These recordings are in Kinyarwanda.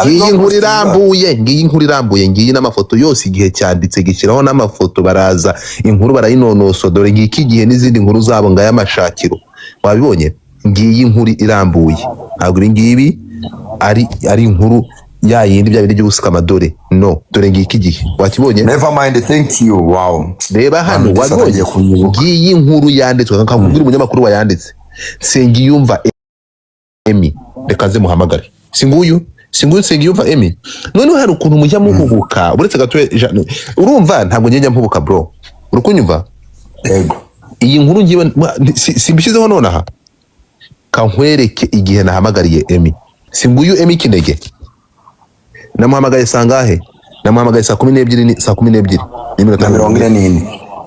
Ngiyi inkuru irambuye, ngiyi inkuru irambuye, ngiyi n'amafoto yose. Igihe cyanditse gishyiraho n'amafoto, baraza inkuru barayinonoso. Dore ngiki igihe n'izindi nkuru zabo, ngaya amashakiro, wabibonye? Ngiyi inkuru irambuye. Ntabwo ibi ngibi ari inkuru ya yindi bya bindi by'ubusikama. Dore no, dore ngiki igihe, wakibonye? Never mind, thank you, wow. Reba hano. Manu, Wabibonye? atangiye kunyibuka. Ngiyi inkuru yanditswe, nkakubwira umunyamakuru wayanditse, Nsengiyumva Emi. Reka nze muhamagare. Si nguyu? Si nguyu Nsengiyumva Emi? Noneho hari ukuntu mujya muhubuka. Uretse gato, urumva, ntabwo njya mpubuka, bro, uri kunyumva? Yego. Iyi nkuru ngiwe simbishyizeho nonaha, kankwereke igihe nahamagariye Emi. Si nguyu Emi Kinege? Namuhamagaye sangahe? Namuhamagaye saa kumi n'ebyiri saa kumi n'ebyiri n'iminota na 44.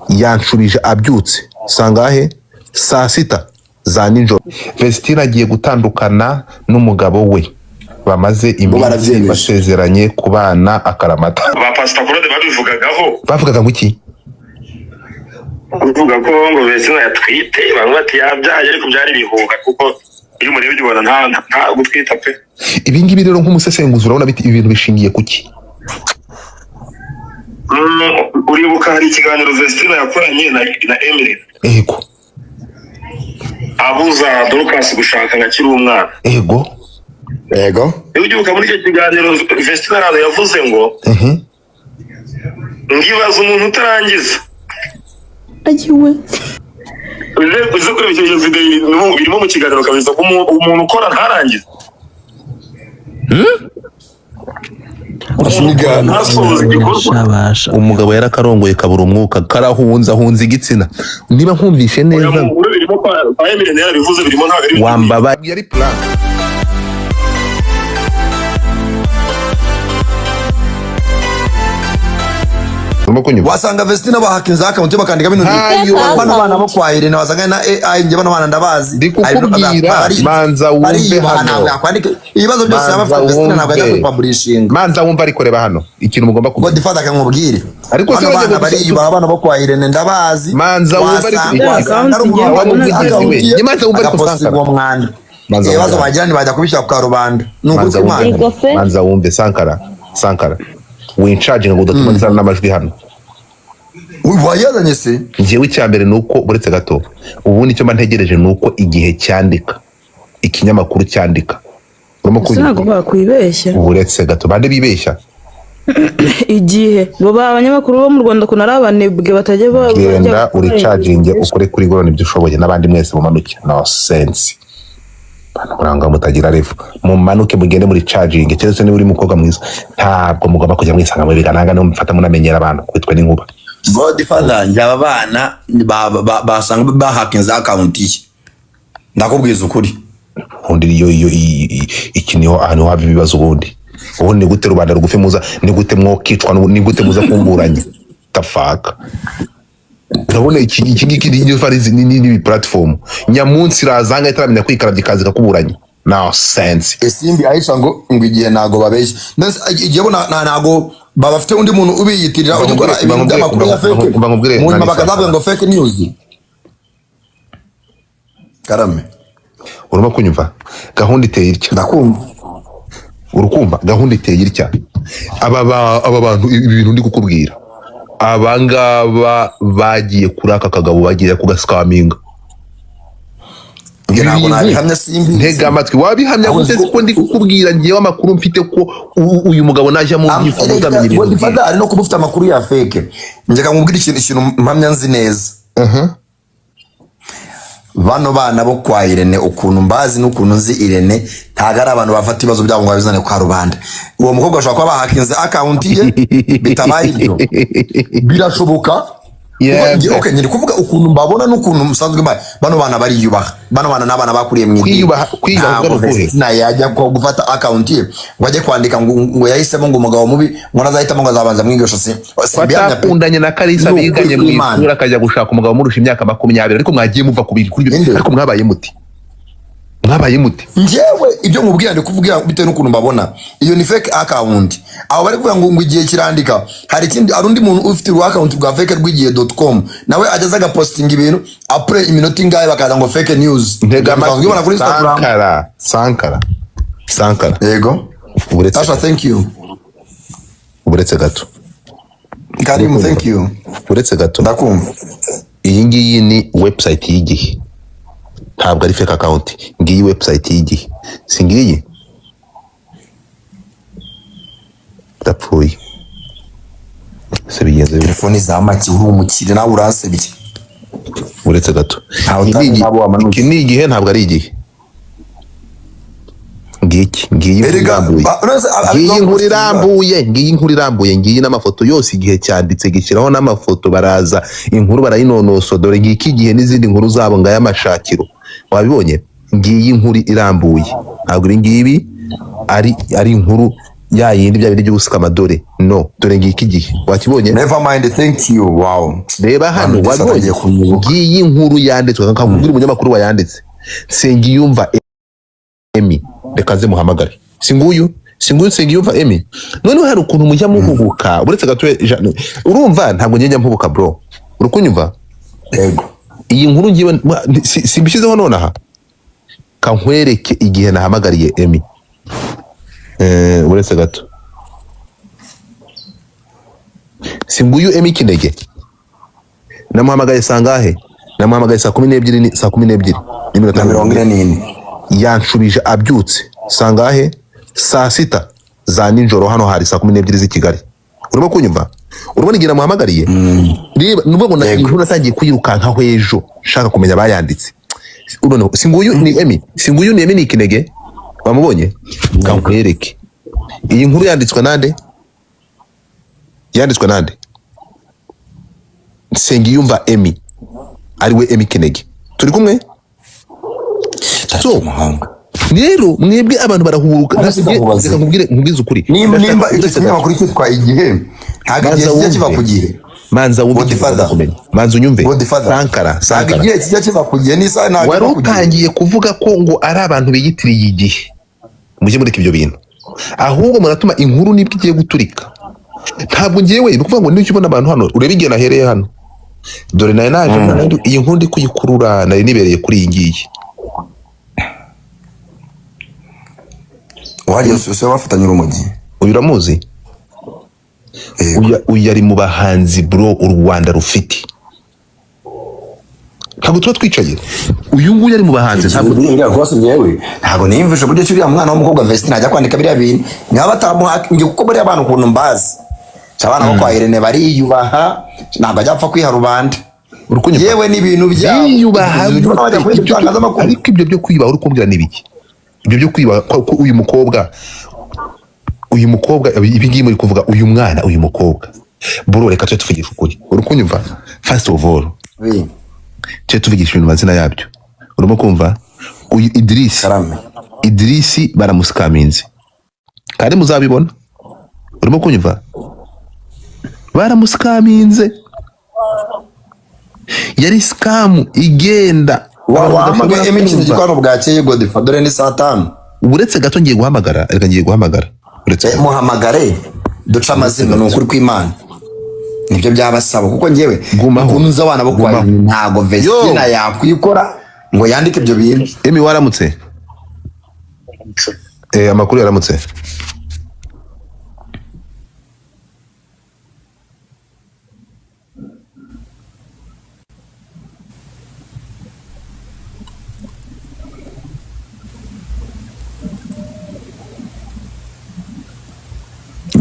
Yanshubije abyutse sangahe? Saa sita za nijoro. Vestine agiye gutandukana n'umugabo we bamaze iminsi Barabyemeje. basezeranye kubana akaramata. Ba Pasita Claude babivugagaho. Bavugaga ngo iki? Bavuga ko ngo Vestine yatwite, bamwe bati yabyaye, ariko byari ibihuha, kuko iyo umurebye ubona nta gutwita pe. Ibi ngibi rero, nk'umusesenguzi, urabona ibi bintu bishingiye ku ki? Uribuka hari ikiganiro Vestine yakoranye na Emily? Ego. Abuza Dorcas gushaka ngo akiri umwana. Ego. Yego. Niba uribuka, muri icyo kiganiro Vestine araza yavuze ngo ngibaza umuntu utarangiza. Agiwe. Uze kureba icyo video birimo mu kiganiro kabisa ko umuntu ukora ntarangize, ntasoze igikorwa. Shabasha. Umugabo yarakarongoye kabura umwuka, karahunze, ahunze igitsina, niba nkumvishe Oya, neza. mu nkuru birimo kwa Emily yarabivuze, birimo, ntabwo ari Wambaba yari plan. Urimo kunyumva? Wasanga Vestina bahakinze account bakandika bino bintu. Ntayo. Bano bana bo kwa Irene wasanga na AI. Njye bano bana ndabazi. Ndi kukubwira, manza wumve Bariyubaha, hano. ntabwo yakwandika ibibazo byose yaba Manza afite. Vestina ntabwo ajya wumve. kupaburishinga. Manza wumva, ariko reba hano ikintu mugomba kumenya. Godfather akamubwire. Ariko se Bano wajya bana bariyubaha, abana bo kwa Irene ndabazi. Manza wumve ariko Wasanga ari umuntu Wa wakoze muvugizi we. account ye, Ni manza wumve ariko agapostinga Sankara. uwo mwanda. Manza Ibibazo wumve. bagira ntibajya kubishyira ku karubanda, ni ukuri Manza kw'Imana. wumve. Yego se. Manza wumve, Sankara, Sankara, wincaginga ngo udatuma nzana n'amajwi hano. Wayazanye se? Njyewe icya mbere ni uko, uretse gato, ubundi icyo mba ntegereje ni uko igihe cyandika, ikinyamakuru cyandika. Urimo Ese ntabwo kunyumva? bakwibeshya? Uretse gato, bande bibeshya? Igihe bo ba abanyamakuru bo mu Rwanda ukuntu ari abanebwe, batajya Genda bajya uricaginge, ukore kuri gorone ibyo ushoboye, n'abandi mwese mumanuke. No sense, bantu muranga mutagira refu, mumanuke mugende muri caginge. Keretse niba uri umukobwa mwiza, ntabwo mugomba kujya mwisanga mu bigananga, niba mufata munamenyera abantu kwitwa n'inkuba. Godfather, njye aba bana basanga bahakinze account ye, ndakubwiza ukuri. Ubundi iyo iki niho ahantu hava ibibazo. Ubundi ni gute rubanda rugufi muza, ni gute mwokicwa ni gute muza kumburanya tafaka? Urabona iki ngiki ni farizi ni platform nyamunsi irazanga itaramenya kwikarabya, ikaza ikakuburanya. No sense. Esimbi Aisha ngo igihe ntago babeshya. Mbese igihe bo ntago baba bafite undi muntu ubiyitirira ujya ukora ibintu by'amakuru ya fake, Umva nkubwire, mu nyuma Nani. bakazavuga ngo fake news. Karame. Urimo kunyumva? Gahunda iteye itya. Ndakumva. Urukumva, gahunda iteye itya. Aba bantu, ibi bintu ndi kukubwira, aba ngaba bagiye kuri aka kagabo, bagiye kugasikaminga. Njye ntabwo nabihamya, simbizi. Ntega amatwi, wabihamya Ahubwo gute ko ndi kukubwira ngewe amakuru mfite ko uyu mugabo najya mu nkiko muzamenya ibintu byinshi. Godfather, ari no kuba ufite amakuru ya fake. Njye kamubwira ikintu mpamya nzi neza. Bano bana bo kwa Irene, ukuntu mbazi n'ukuntu nzi Irene, ntabwo ari abantu bafata ibibazo byabo ngo babizane kwa rubanda. Uwo mukobwa ashobora kuba bahakinze account ye, bitabaye ibyo birashoboka. Yeah. Okay, nyiri kuvuga ukuntu mbabona n'ukuntu musanzwe mbaye, bano bana bariyubaha. Bano bana n'abana bakuriye mu idini. Kwiyubaha Ntabwo ubwo ni ukuhe? Vestina yajya ko gufata account ye ngo ajye kwandika ngo yahisemo ngo umugabo mubi, ngo nazahitamo ngo azabanza mwigisha. Si Ko simbihamya pe. atakundanye na Kalisa Ni ukuri biganye mu kw'Imana. ishuri, akajya gushaka umugabo umurusha imyaka 20? Ariko mwagiye muva ku bintu kuri ibyo. Inde? Ariko mwabaye muti, mwabaye muti? Njyewe ibyo nkubwira, ndi kuvugira bitewe n'ukuntu mbabona. Iyo ni fake account. Abo bari kuvuga ngo igihe kirandika, hari ikindi, hari undi muntu ufite uru account rwa fake rw'igihe.com, nawe ageze agapostinga ibintu, après iminota ingahe bakaza ngo fake news. Ntega Usanzwe ubibona kuri amatwi. Instagram. Sankara, Sankara, Sankara. Yego. Uretse Tasha, thank you. Uretse gato. Karim, thank you. Uretse gato. Ndakumva. Iyi ngiyi ni website y'Igihe, ntabwo ari fake account. Ngiyi website y'Igihe, si ngiyi? Ndapfuye se, bigenze bite? Telefoni za make, uri umukire nawe uransebye. Uretse gato. Ntawe Iki ni utazi n'abo wamanuye. Iki ni Igihe, ntabwo ari Igihe. Ngiki, ngiyi inkuru Erega, irambuye. Ngiyi inkuru irambuye, ngiyi inkuru irambuye, ngiyi n'amafoto yose. Igihe cyanditse gishyiraho n'amafoto, baraza inkuru barayinonoso. Dore ngiki Igihe n'izindi nkuru zabo, ngaya amashakiro, wabibonye? Ngiyi inkuru irambuye, ntabwo ibi ngibi ari inkuru ya yindi bya bindi by'ubusikama. Dore no, dore ngiki Igihe, wakibonye? Never mind, thank you. Wow. Reba hano. Mama, Wabibonye? atangiye kunyibuka. Ngiyi inkuru yanditswe, nkakubwira umunyamakuru wayanditse, Nsengiyumva Emi. Reka nze muhamagare. Si nguyu? Si nguyu Nsengiyumva Emi? Noneho hari ukuntu mujya muhubuka. Uretse gato, urumva, ntabwo njya mpubuka, bro, uri kunyumva? Yego. Iyi nkuru ngiwe simbishyizeho nonaha, kankwereke igihe nahamagariye Emi. Uretse gato, si nguyu Emi Kinege? Namuhamagaye sangahe? Namuhamagaye saa 12, saa 12 n'iminota Na 44. Yanshubije abyutse sangahe? Saa 6 za nijoro, hano hari saa 12 z'i Kigali. Urimo kunyumva? Urabona igihe namuhamagariye? Reba, ni ukuvuga ngo inkuru natangiye kuyirukankaho ejo, nshaka kumenya abayanditse. Noneho si nguyu ni Emi? Si nguyu ni Emi? Ni Ikinege, wamubonye? Kankwereke iyi nkuru yanditswe nande, yanditswe nande? Nsengiyumva Emi, ariwe Emi Kinege, turi kumwe. So, Muhanga. rero mwebwe abantu barahubuka. Hano sindakubaza. Reka nkubwize ukuri. Nimba icyo kinyamakuru cyitwa Igihe, ntabwo Manza Igihe kijya kiva wumve. ku gihe. Manza wumve ikintu Godfather. ugomba kumenya. Manza unyumve. Godfather. Sankara, Ntabwo Sankara. Igihe kijya kiva ku gihe, n'isaha ntabwo Wari iva ku gihe. utangiye kuvuga ko ngo ari abantu biyitiriye Igihe. Mujye mureka ibyo bintu, ahubwo muratuma inkuru nibwo igiye guturika. Ntabwo ngewe, ni ukuvuga ngo nicyo ubona abantu hano, urebe igihe nahereye hano. Dore nari naje iyi nkuru ndi kuyikurura, nari nibereye kuri iyi ngiyi. Wagiye usaba bafatanya urumogi. Uyu uramuzi? Yego. Uyu ari mu bahanzi, bro, u Rwanda rufite. Ntabwo tuba twicaye, uyu nguyu ari mu bahanzi, ntabwo Biriya rwose njyewe ntabwo niyumvisha uburyo ki uriya mwana w'umukobwa Vestine ajya kwandika biriya bintu niba batamuha njye, kuko bariya bana ukuntu mbazi, abana bo kwa Irene bariyubaha, ntabwo ajya apfa kwiha rubanda. Uri kunyumva? Yewe n'ibintu byabo Biyubaha. Ubona bajya kuri itangazamakuru. Ariko ibyo byo kwiyubaha uri kumbwira ni ibiki? Ibyo byo kwiyubaha ko uyu mukobwa ibi ngibi muri kuvuga, uyu mwana, uyu mukobwa, bro, reka tujye tuvugisha ukuri. Uri kunyumva? First of all, tujye tuvugisha ibintu amazina yabyo. Urimo kumva uyu Idris? Karame. Idris baramusikaminze kandi muzabibona. Urimo kunyumva? Baramusikaminze, yari scam igenda. Abantu Wahamagaye badashobora Emi ikintu kumva. gikwano bwakeye, Godfather, dore ni saa 5. Uretse gato, ngiye guhamagara, reka ngiye guhamagara, uretse gato. Muhamagare duce amazina, ni ukuri kw'Imana nibyo byabasaba, kuko njyewe Gumaho. ukuntu nzi abana bo kwa Gumaho. Irene, ntabwo Vestine yakwikora ngo yandike ibyo bintu. Emi, waramutse? Amakuru? Yaramutse?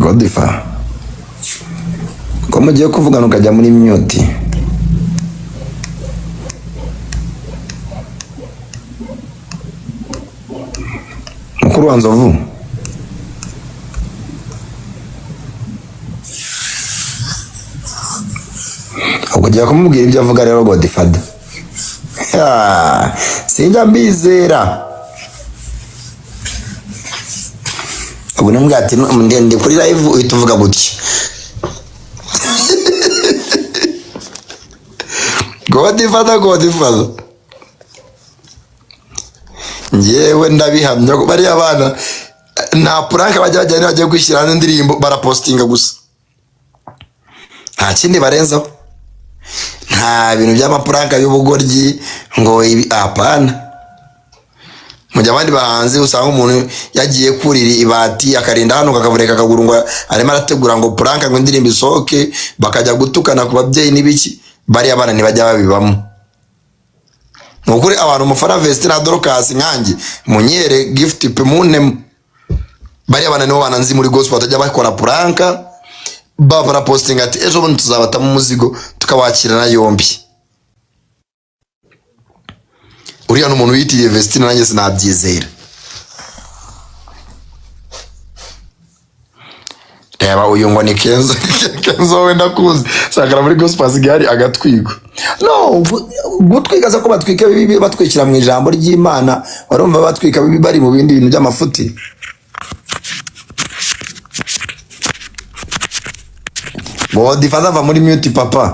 Godfather, ko mugiye kuvugana ukajya muri mute? Mukuru wa Nzovu. Ubwo ugiye kumubwira ibyo avuga rero, Godfather. Ya, sinjya mbizera. Ubwo nimubwira ati ndende kuri live, uhita uvuga gutya. Godfather, Godfather, njyewe ndabihamya ko bariya bana nta prank bajya bajya, niba bagiye kwishyira hanze indirimbo barapostinga gusa, nta kindi barenzaho, nta bintu by'amaprank y'ubugoryi ngo ibi, apana. Mu gihe abandi bahanzi usanga umuntu yagiye kurira ibati akarinda hano kakavureka akaguru ngo arimo arategura ngo prank ngo indirimbo isohoke, bakajya gutukana ku babyeyi n'ibiki, bariya bana ntibajya babibamo. Ni ukuri abantu mufana Vestine na Dorcas nkanjye munyere gift pe muntemo. Bariya bana nibo bana nzi muri gospel batajya bakora prank, barapostinga ati ejo bundi tuzabatamo umuzigo tukabakirana yombi. Uriya ni umuntu wiyitiriye Vestine, nanjye sinabyizera. Reba uyu ngo ni Kenzo. Kenzo wenda kuzi sakara muri gospel hasigaye hari agatwigo. No gutwika se ko batwika bibi batwikira mu ijambo ry'Imana, barumva batwika bibi bari mu bindi bintu by'amafuti. Godfather ava muri mute papa.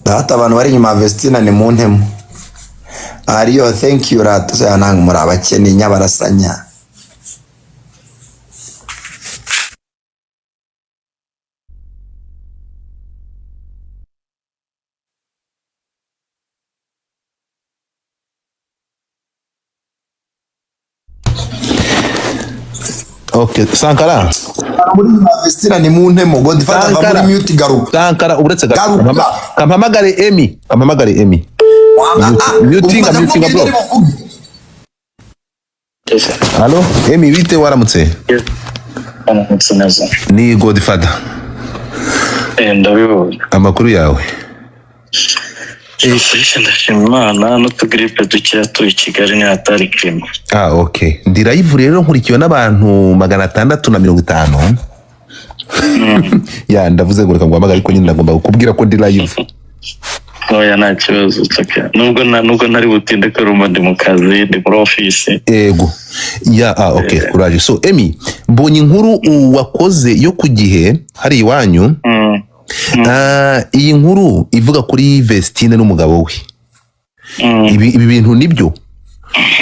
Data abantu bari inyuma ya Vestine ni mu ntemo. Ariyo thank you rata se nanga muri abakene nyabarasanya. Okay, Sankara. Muri inyuma ya Vestine ni mu ntemo. Godfather ava Sankara. muri mute garuka. Sankara uretse gato. Garuka. Kampamagare Emi. Kampamagare Emi. Mutinga mutinga bro. Halo, Emi bite waramutse? Aramutse neza. Ni Godfather. Ndabibonye. Amakuru yawe? Fresh, ndashima Imana n'utugiripe dukeya turi i Kigali ni hatari kirimo. Ah, okay. Ndi live rero nkurikiwe n'abantu 650. Ya ndavuze ngo reka nguhamagare ariko nyine nagomba kukubwira ko ndi live. Oya nta kibazo, it's okay. Nubwo ntari butinde ko urumva ndi mu kazi, ndi muri office. Ego. Ya, ah, okay, courage. So, Emi, mbonye inkuru wakoze yo ku gihe hari iwanyu. Ah, iyi nkuru ivuga kuri Vestine n'umugabo we. Ibi bintu nibyo.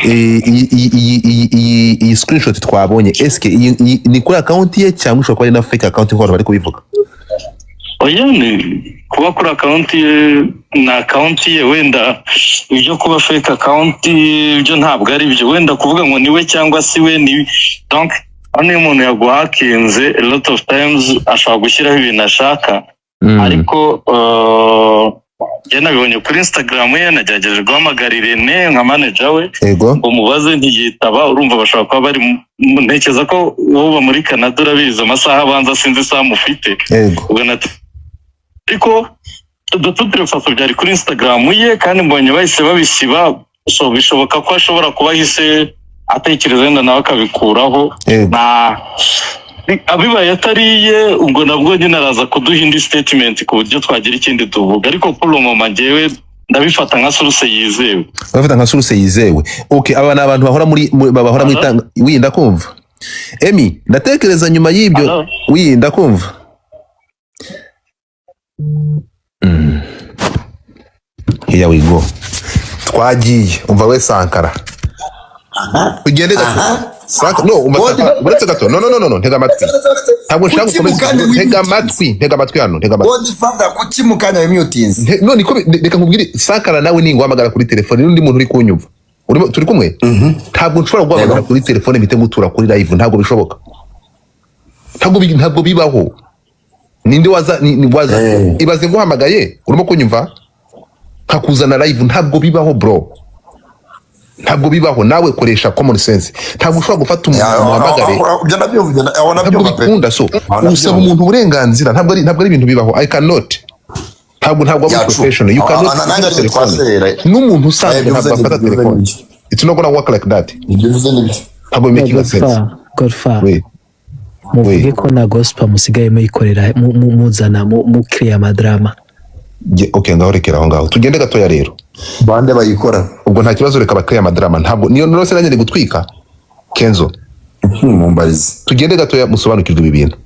Iyi screenshot twabonye, eske iyi ni kuri account ye cyangwa ishobora kuba ari na fake account nk'uko abantu bari kubivuga? Oya ni kuba kuri account ye, ni account ye, wenda ibyo kuba fake account ibyo ntabwo ari byo, wenda kuvuga ngo ni we cyangwa si we ni donc hano iyo umuntu yaguhakinze a lot of times ashobora gushyiraho ibintu ashaka. Ariko njye nabibonye kuri Instagram ye, nagerageje guhamagara Irene nka manager we Ego. ngo mubaze ntiyitaba. Urumva bashobora kuba bari ntekereza ko wowe uba muri Canada urabizi amasaha abanza, sinzi isaha mufite. Ego. Ubwo ariko de toute façon byari kuri Instagram ye kandi mbonye bahise babisiba, so bishoboka ko ashobora kuba ahise atekereza wenda nawe akabikuraho. Ego. Na abibaye atariye ubwo nabwo nyine araza kuduha indi statement ku buryo twagira ikindi tuvuga, ariko kuri uwo mama njyewe ndabifata nka source yizewe. Bafata nka source yizewe. Okay, aba ni abantu bahora muri bahora mu Hello? itanga winda kumva. Emi, ndatekereza nyuma y'ibyo Hello? winda kumva. Here we go. Twagiye. Umva we Sankara. Tugende gato. Sankara, no, umva Sankara. Uretse gato. No, no, no, no, no, ntega amatwi. Ntabwo nshaka Kuki gukomeza. mukanya Ntega wimutse? amatwi, ntega amatwi hano, ntega amatwi. Godfather kuki mukanya wimutins? No, niko reka nkubwire Sankara nawe ninguhamagara kuri telefone n'undi muntu uri kunyumva. Urimo turi kumwe? Ntabwo nshobora guhamagara Yego. kuri telefone mpite ngutura kuri live, ntabwo bishoboka. Ntabwo bibaho. Ninde waza ni waza ibaze nguhamagaye urimo kunyumva nkakuzana live, ntabwo bibaho bro. Ntabwo bibaho, nawe koresha common sense. Ntabwo ushobora gufata umuntu umuhamagare Ibyo ndabyumva, aho ntabwo nabyumva pe. bikunda. So Aho usaba nabyumva. umuntu uburenganzira, ntabwo ari ibintu bibaho. I cannot, ntabwo ari Yacu. professional, you cannot Nanjye gufata ariko telefone twasera. n'umuntu usanzwe Ibyo ntabwo uvuze afata ni byo, telefone. ibyo. It's not gonna work like that. Ibyo uvuze ni byo. Ntabwo making sense. Godfa, Godfa, We muvuge we ko na gospel musigaye muyikorera muzana mukiriya amadrama. Okay, ngaho rekera aho ngaho tugende gatoya rero. Bande bayikora. Ubwo nta kibazo, reka bakaya amadrama, ntabwo niyo nose nanjye ndi gutwika Kenzo. Mumbarize. Tugende gatoya musobanukirwe ibi bintu.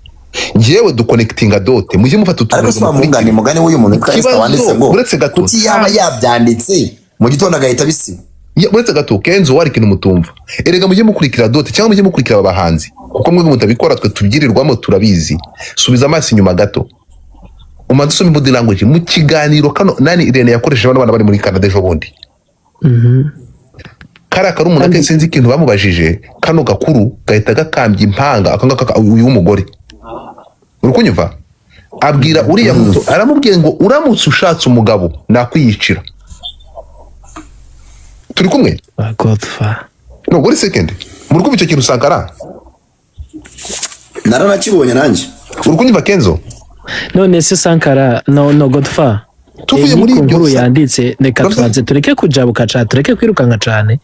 Njyewe duconnectinga dot, mujye mufata Ariko utuntu si wa mungani mugani w'uyu muntu witwa Esther wanditse ikibazo ngo uretse gato kuki yaba yabyanditse mu gitondo agahita abisiba. Ya, uretse gato Kenzo wari ikintu mutumva. Erega mujye mukurikira dot cyangwa mujye mukurikira aba bahanzi, kuko mwe mutabikora twe tubyirirwamo turabizi. Subiza amaso inyuma gato umanze usome body language mu kiganiro kano nani Irene yakoresheje bano bana bari muri Canada ejo bundi. Kariya karumuna ke, sinzi ikintu bamubajije, kano gakuru gahita gakambya impanga aka ngaka, uyu w'umugore. Uri kunyumva? Abwira uriya muto, aramubwiye ngo uramutse ushatse umugabo nakwiyicira. Turi kumwe? Ba Godfa. No, wait a second. Muri kumva icyo kintu, Sankara? Naranakibonye nanjye. Uri kunyumva, Kenzo? None se Sankara, no, Godfa. Tuvuye Ni muri ku ibyo nkuru yanditse, reka tubanze tureke kujabuka cane, tureke kwirukanka cane.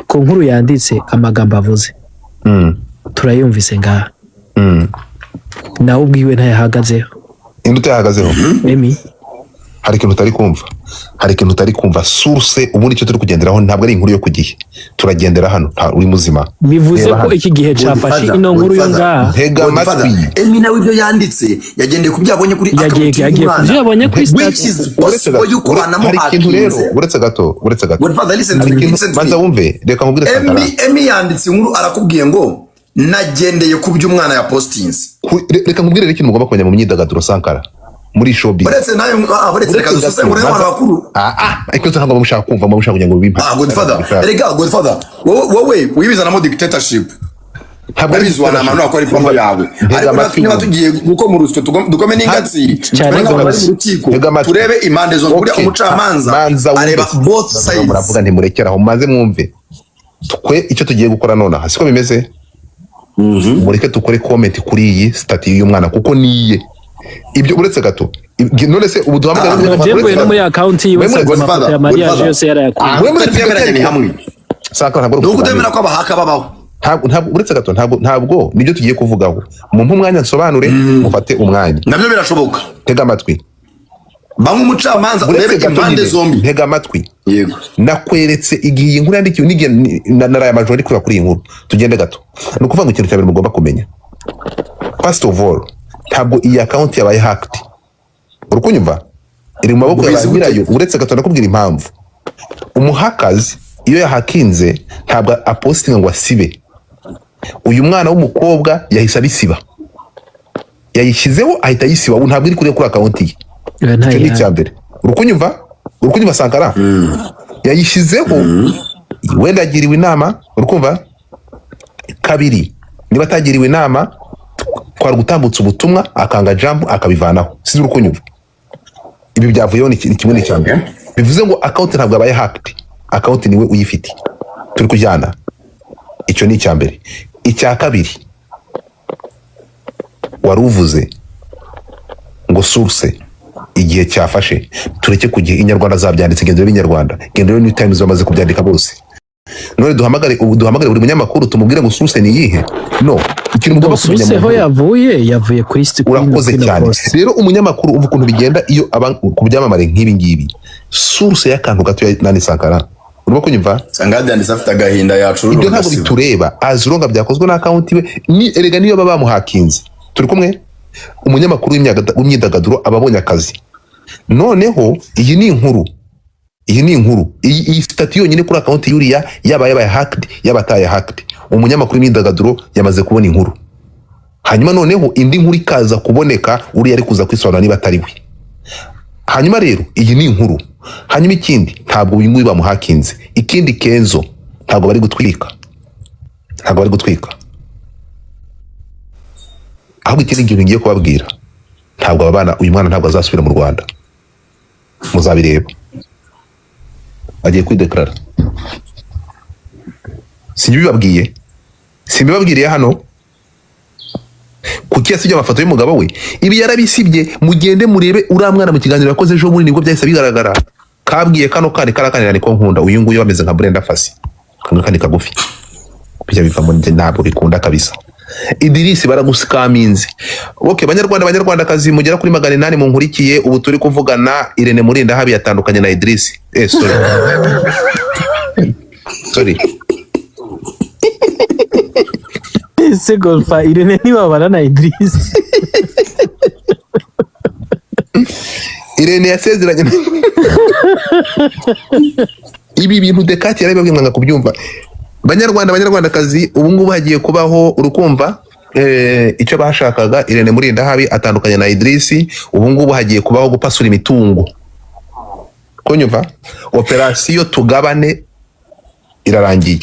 Ku nkuru yanditse, amagambo avuze turayumvise ngaha. Nawe ubwiwe ntayahagazeho. Indi utayahagazeho? Emi. Hari ikintu utari kumva, hari ikintu utari kumva. Source, ubundi icyo turi kugenderaho ntabwo ari inkuru yo ku gihe turagendera hano, nta uri muzima. Bivuze Reba ko hano. iki gihe cafashe Godfather, ino nkuru yo Godfather. ngaha. Ntega Godfather, amatwi. Emi nawe ibyo yanditse yagendeye ku byo yabonye kuri Yagiye account yagiye ku byo y'umwana, yabonye kuri which status. is Uretse possible gato, yuko hari ikintu rero, banamuhakinze. uretse gato, uretse gato. Godfather, listen to Hari me, ikintu, listen to banza me. wumve, reka nkubwire, Sankara. Emi yanditse inkuru, arakubwiye ngo nagendeye ku byo umwana yapostinze. Reka nkubwire rero ikintu mugomba kumenya mu myidagaduro, Sankara, muri showbiz. Uretse nayo, uretse reka Uretse dusesengure gato, n'abantu bakuru. Ah, ariko ntabwo mushaka kumva, mushaka kugira ngo bimpa. Ah, Godfather, erega Godfather, wowe wibizanamo dictatorship. Ntabwo ari Ndabizi, wanamanura ko ari promo yawe, Ntega ariko amatwi natwe niba wumve. tugiye gukoma urusyo, dukome n'ingatsiri, Cyane tumere nk'abantu bari rwose. mu rukiko, Ntega amatwi. turebe impande zombi. Buriya Okay. umucamanza Manza wumve. areba both sides. Muravuga, ntimurekere aho, maze mwumve. Twe icyo tugiye gukora nonaha siko bimeze. Mureke dukore comment kuri iyi status y'uyu mwana kuko niye ibyo. Uretse gato. None se ubu duhamagare Ah, Jewe no muri account yiwe Mwe muri nsanze amafoto Godfather, ya mariage Godfather. yose yarayakuye. Ah, Mwe muri tutemeranya ni hamwe. Sankara, ntabwo ari Ni ukutemera ukuganira. ko abahaka babaho. Ntabwo, uretse gato, ntabwo nibyo tugiye kuvugaho. Mumpe umwanya nsobanure, mufate umwanya. Nabyo birashoboka. Tega amatwi. Bamwe umucamanza Uretse urebe gato impande nyine, zombi. Ntega amatwi. Yego. Nakweretse igihe iyi nkuru yandikiwe n'igihe naraye amajoro ari kureba kuri iyi nkuru. Tugende gato. Ni ukuvuga ngo ikintu cya mbere mugomba kumenya, first of all, ntabwo iyi account yabaye hacked. Uri kunyumva? Iri mu maboko ya ba Ubizi gute? nyirayo. Uretse gato, ndakubwira impamvu. Umuhakazi iyo yahakinze ntabwo apostinga ngo asibe. Uyu mwana w'umukobwa yahise abisiba, yayishyizeho ahita ayisiba. Ubu ntabwo iri kuri account ye. Oya, Icyo ni ntayihari. icya mbere. Uri kunyumva? Uri kunyumva, Sankara? Yayishyizeho, wenda yagiriwe inama. Uri kumva? Kabiri, niba atagiriwe inama, twari gutambutsa ubutumwa akanga jambo akabivanaho. Sinzi, uri kunyumva? Ibi byavuyeho, ni kimwe n'icya mbere. Bivuze ngo account ntabwo yabaye hacked, account niwe uyifite. Turi kujyana? Icyo ni icya mbere. Icya kabiri, wari uvuze ngo source igihe cyafashe. Tureke ku gihe, Inyarwanda zabyanditse, genda urebe Inyarwanda, genda urebe New Times, bamaze kubyandika bose. None duhamagare ubu, duhamagare buri munyamakuru tumubwire ngo source ni iyihe? No, ikintu mugomba kumenya Source mu ho nkuru. yavuye kuri Urakoze kuri cyane. post. Rero umunyamakuru, umva ukuntu bigenda iyo aba ku byamamare nk'ibi ngibi, source y'akantu gato ya nani, Sankara, urimo kunyumva? Sangadi yanditse afite agahinda, yacurura Ibyo ntabwo ugasiba. bitureba. Azironga byakozwe na account we ni erega niyo baba bamuhakinze. Turi kumwe? Umunyamakuru w'imyidagaduro aba abonye akazi. Noneho iyi ni inkuru, iyi ni inkuru, iyi status yonyine kuri account yuriya, yaba yabaye hacked, yaba ataye hacked, umunyamakuru w'imyidagaduro yamaze kubona inkuru. Hanyuma noneho indi nkuru ikaza kuboneka, uriya ari kuza kwisobanura niba atari we. Hanyuma rero iyi ni inkuru. Hanyuma ikindi, ntabwo uyu nguyu bamuhakinze. Ikindi, Kenzo, ntabwo bari gutwika, ntabwo bari gutwika. Ahubwo ikindi kintu ngiye kubabwira, ntabwo aba bana, uyu mwana ntabwo azasubira mu Rwanda, muzabireba. Agiye kwideclara. Simbibabwiye? Simbibabwiriye hano? Kuki yasibye amafoto y'umugabo we? Ibi yarabisibye. Mugende murebe uriya mwana mu kiganiro yakoze ejo bundi, nibwo byahise bigaragara. Kabwiye kano kandi karakanira niko nkunda uyu nguyu, bameze nka Brenda Fassie, kano kandi kagufi bijya bivamo. Njye ntabwo bikunda kabisa. Idirisi baragusikaminze. Okay, banyarwanda, banyarwandakazi mugera kuri 800 munkurikiye, ubu turi kuvugana Irene Murindahabi yatandukanye na Idirisi. Sorry, sorry. Ese Golfa, Irene ntibabana na Idris? Irene yasezeranye. Ibi bintu Dekati yarabibabwiye mwanga kubyumva. Banyarwanda, banyarwandakazi, ubu ngubu hagiye kubaho urukumva icyo bashakaga. Irene Murindahabi atandukanye na Idrisi. Ubu ngubu hagiye kubaho gupasura imitungo. Kunyumva? Operasiyo tugabane. Irarangiye.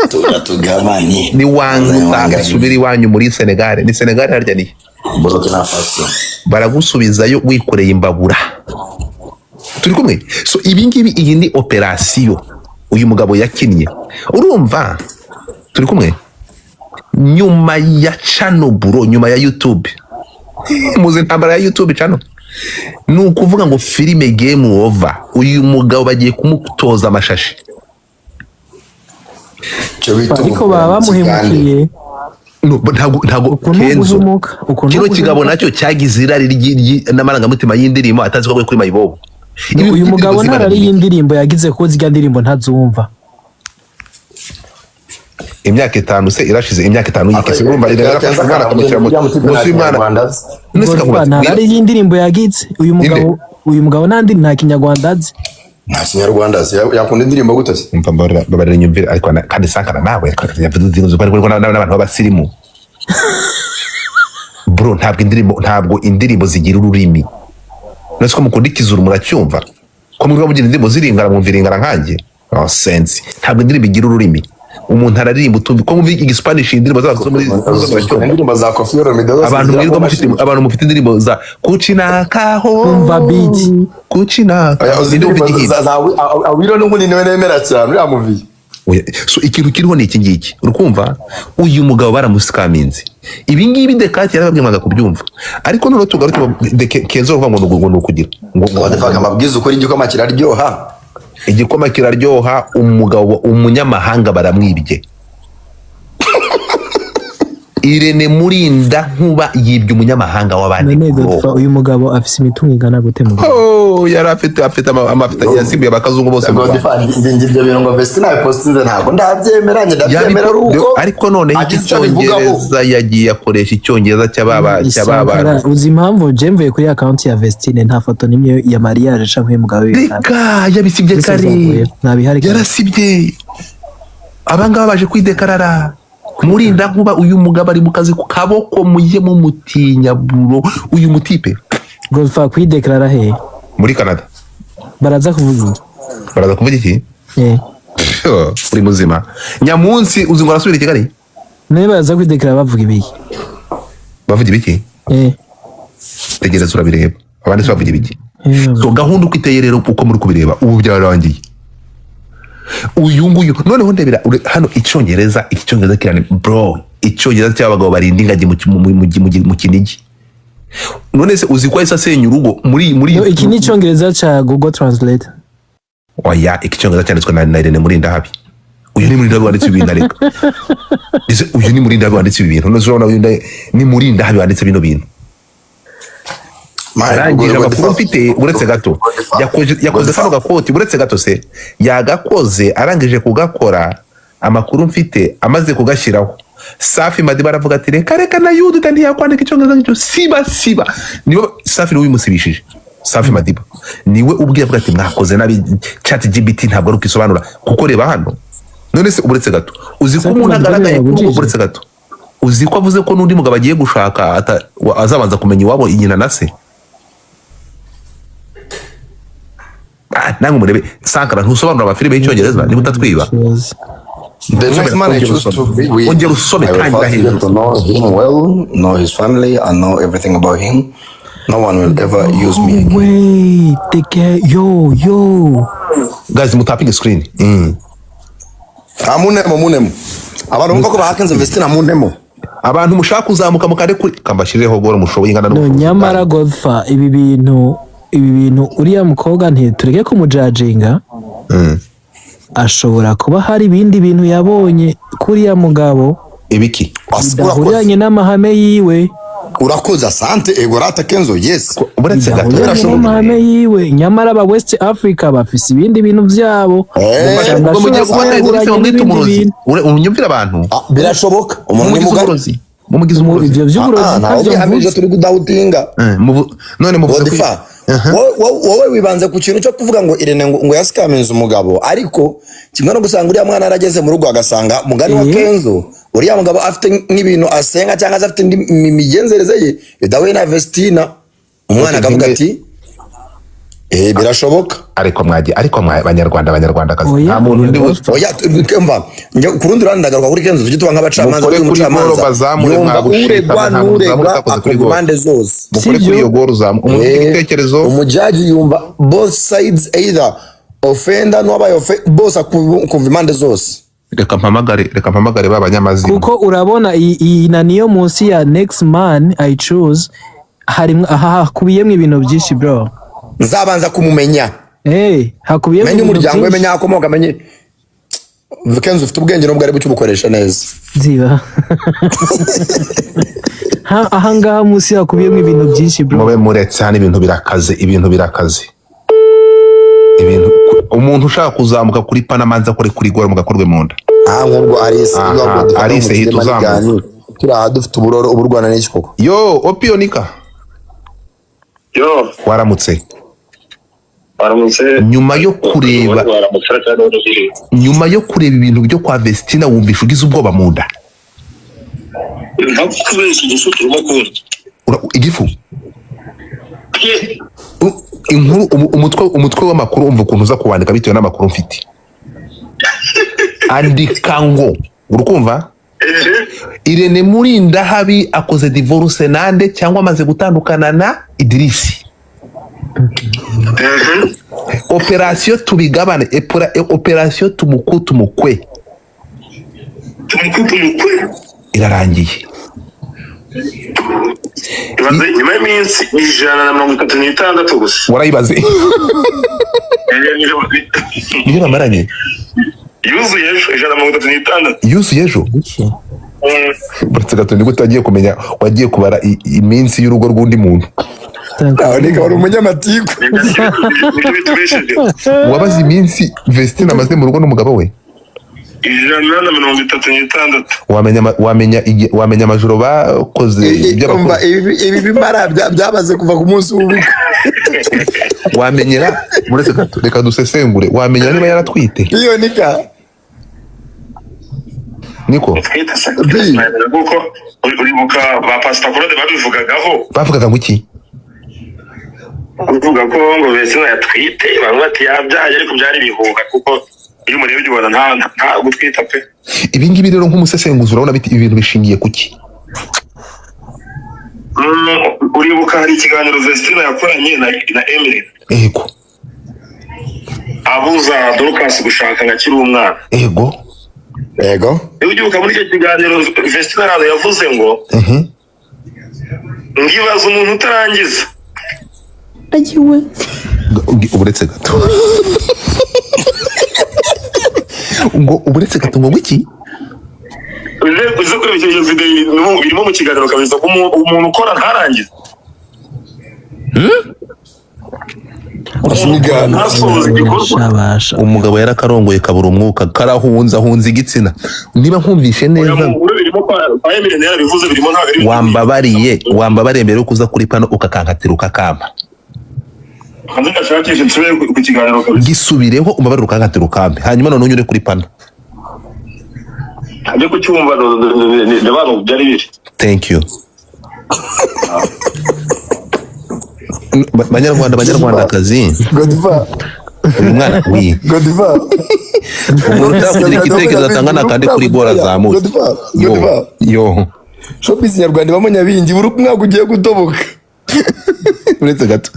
Tura tugabanye. Ni wanga usubira iwanyu muri Senegal. Ni Senegal harya ni Burkina Faso. Baragusubizayo wikoreye imbabura. Turi kumwe. So ibi ngibi, iyi ni operasiyo uyu mugabo yakinnye. Urumva, turi kumwe nyuma ya channel, bro, nyuma ya YouTube. Muzi intambara ya YouTube channel? Ni ukuvuga ngo filime game over. Uyu mugabo bagiye kumutoza amashashi. Icyo bita Ariko baba bamuhemukiye. No, ntabwo Uku ni Kenzo uguhemuka, uku ni kino kigabo uguhemuka. nacyo cyagize irari n'amarangamutima y'indirimbo, atazi ko aguye kuri mayibobo. No, uyu mugabo Indirimbo ntarari zibana. y'indirimbo yagize, ko zirya ndirimbo ntazumva. Imyaka 5 se irashize, imyaka 5 yikese. Urumva, yarafashe umwana akamushyira munsi y'umwana. None se Godfa, kakubaza, ntarari y'indirimbo yagize uyu mugabo. Uyu mugabo nta nta kinyarwanda azi. Nta kinyarwanda azi, yakunda indirimbo gute se? Umva, mbabarira nyumvire. Ariko kandi Sankara nawe yavuze ko n'abantu b'abasirimu, bro. Ntabwo indirimbo zigira ururimi. None se ko mukunda ikizuru, muracyumva ko mwirirwa mugira indirimbo ziringara, mwumva iringara nkanjye? Nonsense. Ntabwo indirimbo igira ururimi. Umuntu araririmba utumva ko mwumva igispanish, indirimbo z'abantu zo muri zo muracyumva. Indirimbo za Koffi Olomide zose Abantu zigira mwirirwa ku mufite mashini. Abantu mufite indirimbo za kucinakaho. Umva beat. Kucinaka. Oya, uzi Ninde wumva indirimbo igihimba? za Awilo n'ubundi niwe nemera cyane uriya muviye. Oya, so ikintu kiriho ni iki ngiki. Urukumva, uyu mugabo baramusikaminze. Ibi ngibi Dekati yarababwiye, mwanga kubyumva. Ariko noneho tugaruke Kenzo uvuga ngo ni ukugira ngo Wadefaka, amabwiriza ukora, igikoma kiraryoha. Igikoma kiraryoha. Umugabo umunyamahanga baramwibye. Irene Murinda Nkuba yibye umunyamahanga w'abandi. None Bro. Godfa, uyu mugabo afise imitungo ingana gute mu Rwanda? Oh, yari afite yasimbuye abakazungu bose mu Rwanda. Godfa, njye ibyo bintu ngo Vestine yabipostinze ntabwo ndabyemera, njye ndabyemera ari uko Ariko noneho iki agize icyo abivugaho. Cyongereza yagiye akoresha icyongereza cy'ababa. Sankara, uzi impamvu je mvuye kuri account ya Vestine, nta foto n'imwe ya mariage canke y'umugabo wiwe? Reka, yabisibye Byose kare. byavuye, ntabihari kare. Yarasibye. Abangaba baje kwidekarara. Murinda Nkuba, uyu mugabo ari mu kazi ku kaboko, mujye mumutinya, bro, uyu mutipe. Godfa, kwidekarara he? Muri Canada. Baraza kuvuga iki? Baraza kuvuga iki? Eh. Uri muzima nyamunsi, uzi ngo arasubira i Kigali. None baraza kwidekarara bavuga ibiki? Bavuga ibiki? Eh. Tegereza urabireba. Abandi se bavuga ibiki? Eh. So gahunda uko iteye rero, uko muri kubireba ubu, byararangiye. Uyu nguyu noneho ndebera hano icyongereza, iki cyongereza kirane, bro, icyongereza cy'abagabo barinda ingagi mu Kinigi. None se uzi ko ahise asenya urugo muri No, iki ni icyongereza ca Google Translate. Oya, iki cyongereza cyanditswe na Irene Murindahabi. Uyu ni Murindahabi wanditse ibi bintu. Ariko ese uyu ni Murindahabi wanditse ibi bintu? None se urabona uyu ni Murindahabi wanditse bino bintu? Arangije, amakuru mfite, uretse gato, yakoze kano gakoti. Uretse gato se, yagakoze arangije kugakora. Amakuru mfite, amaze kugashyiraho, Safi Madiba aravuga ati: "Reka reka, na Yuda ntiyakwandika icyongereza nk'icyo, siba siba." Niwe Safi, niwe ubimusibishije. Safi Madiba niwe ubwiye, avuga ati: "Mwakoze nabi, Chat GPT ntabwo ari ukisobanura." Kuko reba hano. None se uretse gato, uzi ko Safi umuntu Madiba agaragaye yabujije. Uretse gato, uzi ko avuze ko n'undi mugabo agiye gushaka azabanza kumenya iwabo, inyina na se? Ah, namwe murebe. Sankara, ntusobanura amafilime y'icyongereza niba utatwiba. Ikibazo. The next man I choose to be with, Ongera usome, I will tangira first get hejuru. to know him well, know his family, and know everything about him. No one will ever use me again. Wait, take care. Yo, yo. Guys, mutapinge screen. Amunemo, munemo. Abantu bumva ko bahakenze Vestine, amunemo. Abantu mushaka kuzamuka mukande kuri kambashirireho goro mushoboye ingana No, n'ubushobozi nyamara bwanyu. Godfa, ibi bintu uriya mukobwa ntitureke kumujajinga. Ashobora kuba hari ibindi bintu yabonye kuriya mugabo Ibiki? bidahuriranye n'amahame yiwe. Urakoze, asante, ego rata Kenzo, yes. Uretse gato. Bidahuriranye n'amahame yiwe. Nyamara aba West Africa bafise ibindi bintu byabo. Usanga Ubwo mugiye ashobora kuba gufata idirishya yahuranye mumwite n'ibindi umurozi. bintu. Unyumvire abantu. Ah, birashoboka, umuntu ni Mumugize mugari. umurozi, mumugize umurozi. Ibyo by'uburozi Ah, ntawe ntabyo ubihamije, mvuze. turi kudawutinga. None muvuze ko Godifa, wowe wibanze ku kintu cyo kuvuga ngo Irene ngo yasikaminze umugabo, ariko kimwe no gusanga uriya mwana yarageze mu rugo agasanga mugani wa Kenzo, uriya mugabo afite nk'ibintu asenga cyangwa se afite indi migenzereze ye idahuye na Vestina, umwana Okay, akavuga ati Birashoboka. Ariko mwagiye, ariko banyarwanda, banyarwandakazi, Oya, nta muntu oya, undi Oya, mva njya ku rundi ruhande, ndagaruka kuri Kenzo, tujye tuba nk'abacamanza. Mukore Kuri kuri umucamanza goro bazamure, yumva mwagushika, uregwa nta muntu uzamura n'uregwa, utakoze kuri akumva goro. impande zose. Mukore Sibyo? kuri iyo goro uzamu umuntu ufite igitekerezo. Umujaji yumva both sides, either offender n'uwabaye bose, akumva impande zose. Reka mpamagare ba banyamazina. Kuko urabona iyi na niyo munsi ya "next man I choose" harimwo aha, hakubiyemo ibintu byinshi, bro. Nzabanza kumumenya. Hakubiyemo menye ibintu umuryango we, byinshi. menye aho akomoka, menye Kenzo. Ufite ubwenge nubwo ari bucyo ubukoresha neza. Ziba. Ahangaha munsi hakubiyemo ibintu byinshi, bro. Mube muretse hano, ibintu birakaze, ibintu birakaze. Ibintu umuntu ushaka kuzamuka kuri Panama amanza akore kuri goro mugakorwe mu nda. Ah, nk'ubwo Alice. Aha, Alice hita uzamuka. Turi aha dufite uburoro, ubu Rwanda n'iki koko? Yo, Opionika. Yo. Waramutse? Waramutse. Nyuma yo kureba Waramutse cyane. Nyuma yo kureba ibintu byo kwa Vestina, wumvisha ugize ubwoba mu nda? Ntakubeshya, igifu turimo kubona. Igifu. Inkuru umutwe w'amakuru, umva ukuntu uza kuwandika bitewe n'amakuru mfite. Andika ngo, urukumva, Irene Murindahabi akoze divorce nande, cyangwa amaze gutandukana na Idirisi. Operasiyo tubigabane, operasiyo tumuku tumukwe. Tumuku tumukwe. Irarangiye. Ibaze, nyuma y'iminsi 136 gusa. Warayibaze? Niyo bamaranye. Yuzuye ejo 136. Yuzuye ejo. Uretse gato, nibwo utagiye kumenya, wagiye kubara iminsi y'urugo rw'undi muntu. Aho ni wari umunyamatiku. Nibyo bitubesheje. Wabaze iminsi Vestine amaze mu rugo n'umugabo we? 136. Wamenya wamenya amajoro bakoze ibyo Umva, bakoze. Ibi bimara byabaze kuva ku munsi w'ubukwe. Wamenyera, uretse gato, reka dusesengure, wamenyera niba yaratwite. Iyo nika. Niko. Twita se. B. Kuko uribuka ba Pastor Claude babivugagaho. Bavugaga ngo iki? Bavuga ko ngo Vestina yatwite, bamwe bati yabyaye, ariko byari ibihuha, kuko iyo umurebye ubona nta gutwita pe. Ibi ngibi rero, nk'umusesenguzi, urabona ibintu bishingiye ku ki? Uribuka hari ikiganiro Vestina yakoranye na Emily, Ego. abuza Dorcas gushaka ngo akiri umwana. Ego. Yego. Niba ugibuka, muri icyo kiganiro Vestina araza yavuze ngo ngibaza umuntu utarangiza. Agiwe. Uretse gato, ngo uretse gato, ngo iki? Uze kureba icyo video, birimo mu kiganiro kabisa ko umuntu ukora ntarangize, ntasoze igikorwa. Shabasha. Umugabo yarakarongoye kabura umwuka, karahunza, ahunza igitsina, niba nkumvishe Oya, neza. mu nkuru birimo kwa Emily yarabivuze, birimo, ntabwo ari Wambabariye, wambabariye mbere yo kuza kuri pano ukakankatira ukakampa. Hanze ndashakisha nsubire ku kiganiro kabisa. Gisubireho, umbabarire, ukankatira ukampe, hanyuma noneho unyure kuri pano. Ajye kucyumva, ndabana byari biri. Thank you. Banyarwanda, banyarwandakazi, Godiva. uyu mwana wi Godiva. umuntu utakugira igitekerezo atanga nakandi kuri gora azamuye. Godiva. Yo. Godiva. Yo. Showbiz nyarwanda ibamo nyabingi, buri mwaka ugiye gutoboka. Uretse gato.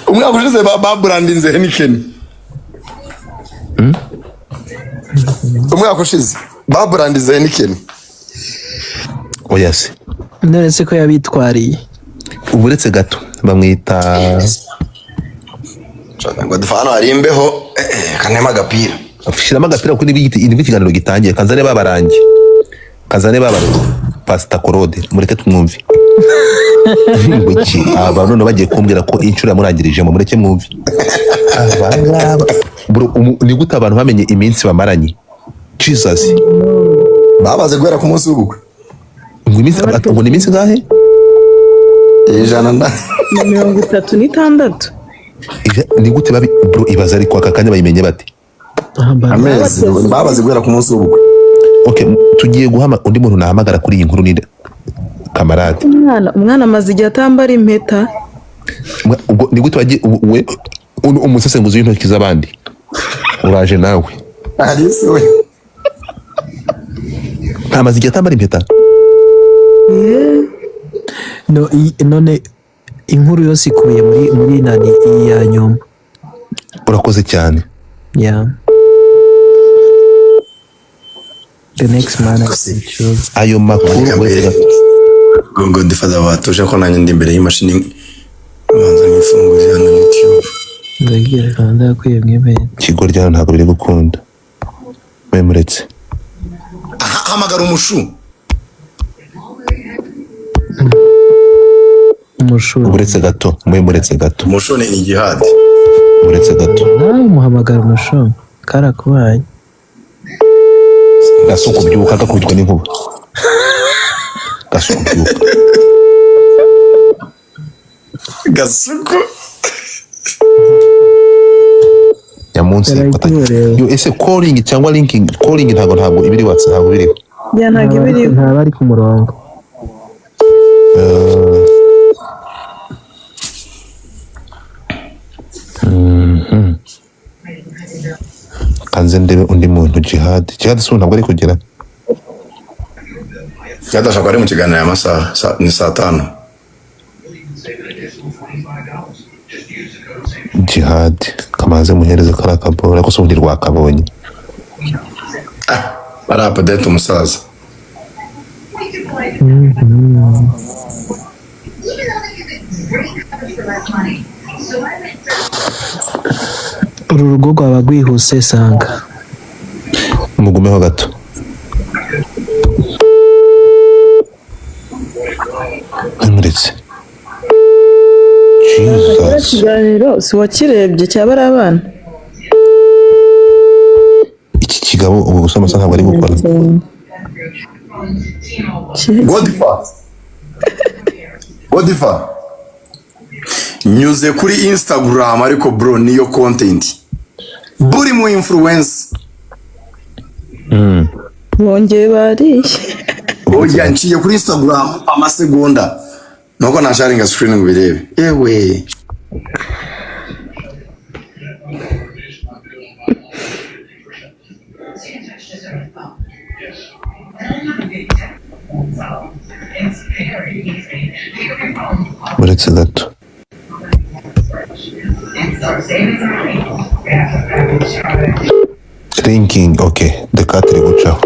Umwaka ushize baburandinze Heineken. Umwaka ushize baburandinze Heineken. Oya se. None se ko yabitwariye? Ubu uretse gato, bamwita Godiva, hano hari imbeho, kanema agapira. Shyiramo agapira kuko nibwo ikiganiro gitangiye. Kazane babarange, kazane babarange Pasita Korode, mureke tumwumve. Ngo iki? Aba none bagiye kumbwira ko inshuro yamurangirijemo, mureke mwumve. Aba ngaba. Bro, ni gute abantu bamenye iminsi bamaranye? Jesus. Babaze guhera ku munsi w'ubukwe. Ngo iminsi, ngo ni iminsi ngahe? Ijana na Na 36. Ni gute babi, bro, ibaza, ariko aka kanya bayimenye bate? Amezi, babaze guhera ku munsi w'ubukwe. Okay, tugiye guhama undi muntu nahamagara kuri iyi nkuru ni kamarade. Umwana amaze igihe atambara impeta. Ubwo ni gute wagiye we umusesenguzi w'intoki z'abandi uraje nawe? Alice we. Ntamaze igihe atambara impeta. No, none inkuru yose ikubiye muri nani iya nyuma. Urakoze cyane. Yeah, the next man I can choose. Ayo makuru Reka uretse mbere. gato. Ngo Godfather, watuje ko nanjye ndi imbere y'imashini, abanza nkifungurira hano YouTube. Ndagira kandi yakwiye mwemere. Ikigo ryawe ntabwo biri gukunda, we muretse. Aha, hamagara umushu. Umushuri. Uretse gato, mwe muretse gato. Umushu ni igihadi. Muretse gato. Nawe muhamagara umushu karakubaye. Gasuku, byuka, gakubitwa n'inkuba. Gasuku, byuka. Gasuku. Nyamunsi. Yarayitoreye. Yo, ese calling cyangwa linking? Calling ntabwo ibiri WhatsApp, ntabwo biriho. Ya, ntabwo ibiriho. Ntaba ari ku murongo. Kanze ndebe undi muntu, Jihad. Jihad si ntabwo ari kugera. Yadashaka ari mu kiganiro aya masaha ni saa 5. Jihad kamaze muhereze kariya kabora, ariko se ubundi rwakabonye? Ah, bari update umusaza. Uru rugo rwaba rwihuse sanga. Mugumeho gato. Muretse. Kiriya Jesus. kiganiro si wakirebye cyaba ari abana. Iki kigabo ubu gusa amasaha ntabwo ari gukora. Godfather, Godfather, nyuze kuri Instagram, ariko bro, niyo content buri mu influence. Bongeye bariye. Oya, nciye kuri Instagram amasegonda nuko nasharinga screen ngo birebe, ewe. Uretse gato. Linking, okay, reka turi gucaho.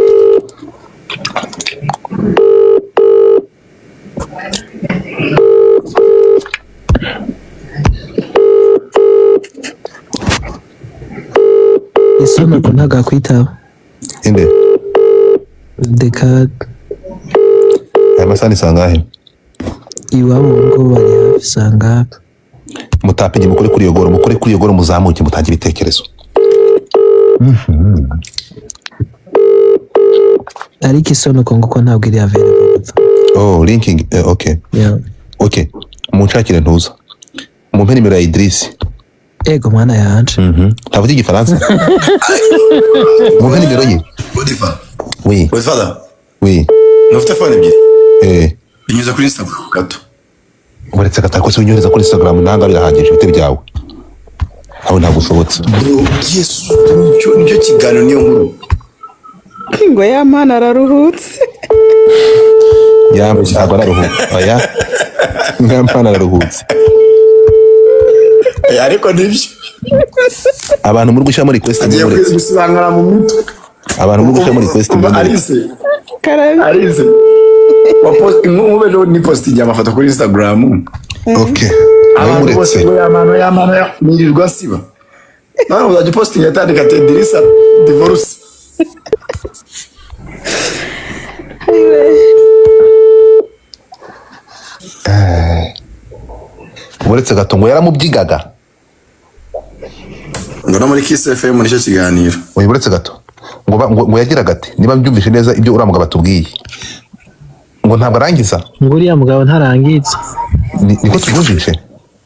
Isoni ko ntabwo akwitaba. Inde? Deka. Aya masaha ni sangahe? Iwabo ngo bari hafi sanga. Mutapinge, mukore kuri iyo goro, mukore kuri iyo goro, muzamuke, mutange ibitekerezo. Ariko isoni ko ngo ntabwo iri available. Oh, linking, okay. Yeah. Okay, munshakire ntuza, mumpe nimero ya Idris. Ego mwana yanje. Ntavuga igifaransa, mumpe nimero ye. Godfather. Oui. Godfather. Oui. Ntufite phone ebyiri? Eh. Binyuze kuri Instagram gato. Uretse gatako se unyohereza kuri Instagram, nanga birahagije ibite byawe aho ntabwo ushobotse. Bro, Yesu, nicyo kiganiro, niyo nkuru. Ngo ya mana araruhutse. Ya, ntabwo araruhutse, oya, nyampana araruhutse. Ariko nibyo. Abantu muri gushyiramo request, Agiye muretse. gusangana mu mitwe. Abantu muri gushyiramo request, Umva, muretse. Alice. Karabe. Alice, nk'ubu ejo ni postingi amafoto kuri Instagram. Okay. Abantu bose muretse. ngo yamano yamano nirirwa siba. None uzajya upostinga yatandika ati Dirisa divorce. Uretse gato, ngo yaramubyigaga. Ngo no muri Kiss FM nicyo kiganiro. Oya, uretse gato, ngo yagiraga ati, niba mbyumvise neza ibyo uriya mugabo atubwiye, ngo ntabwo arangiza. Ngo uriya mugabo ntarangitse. Niko tubyumvishe.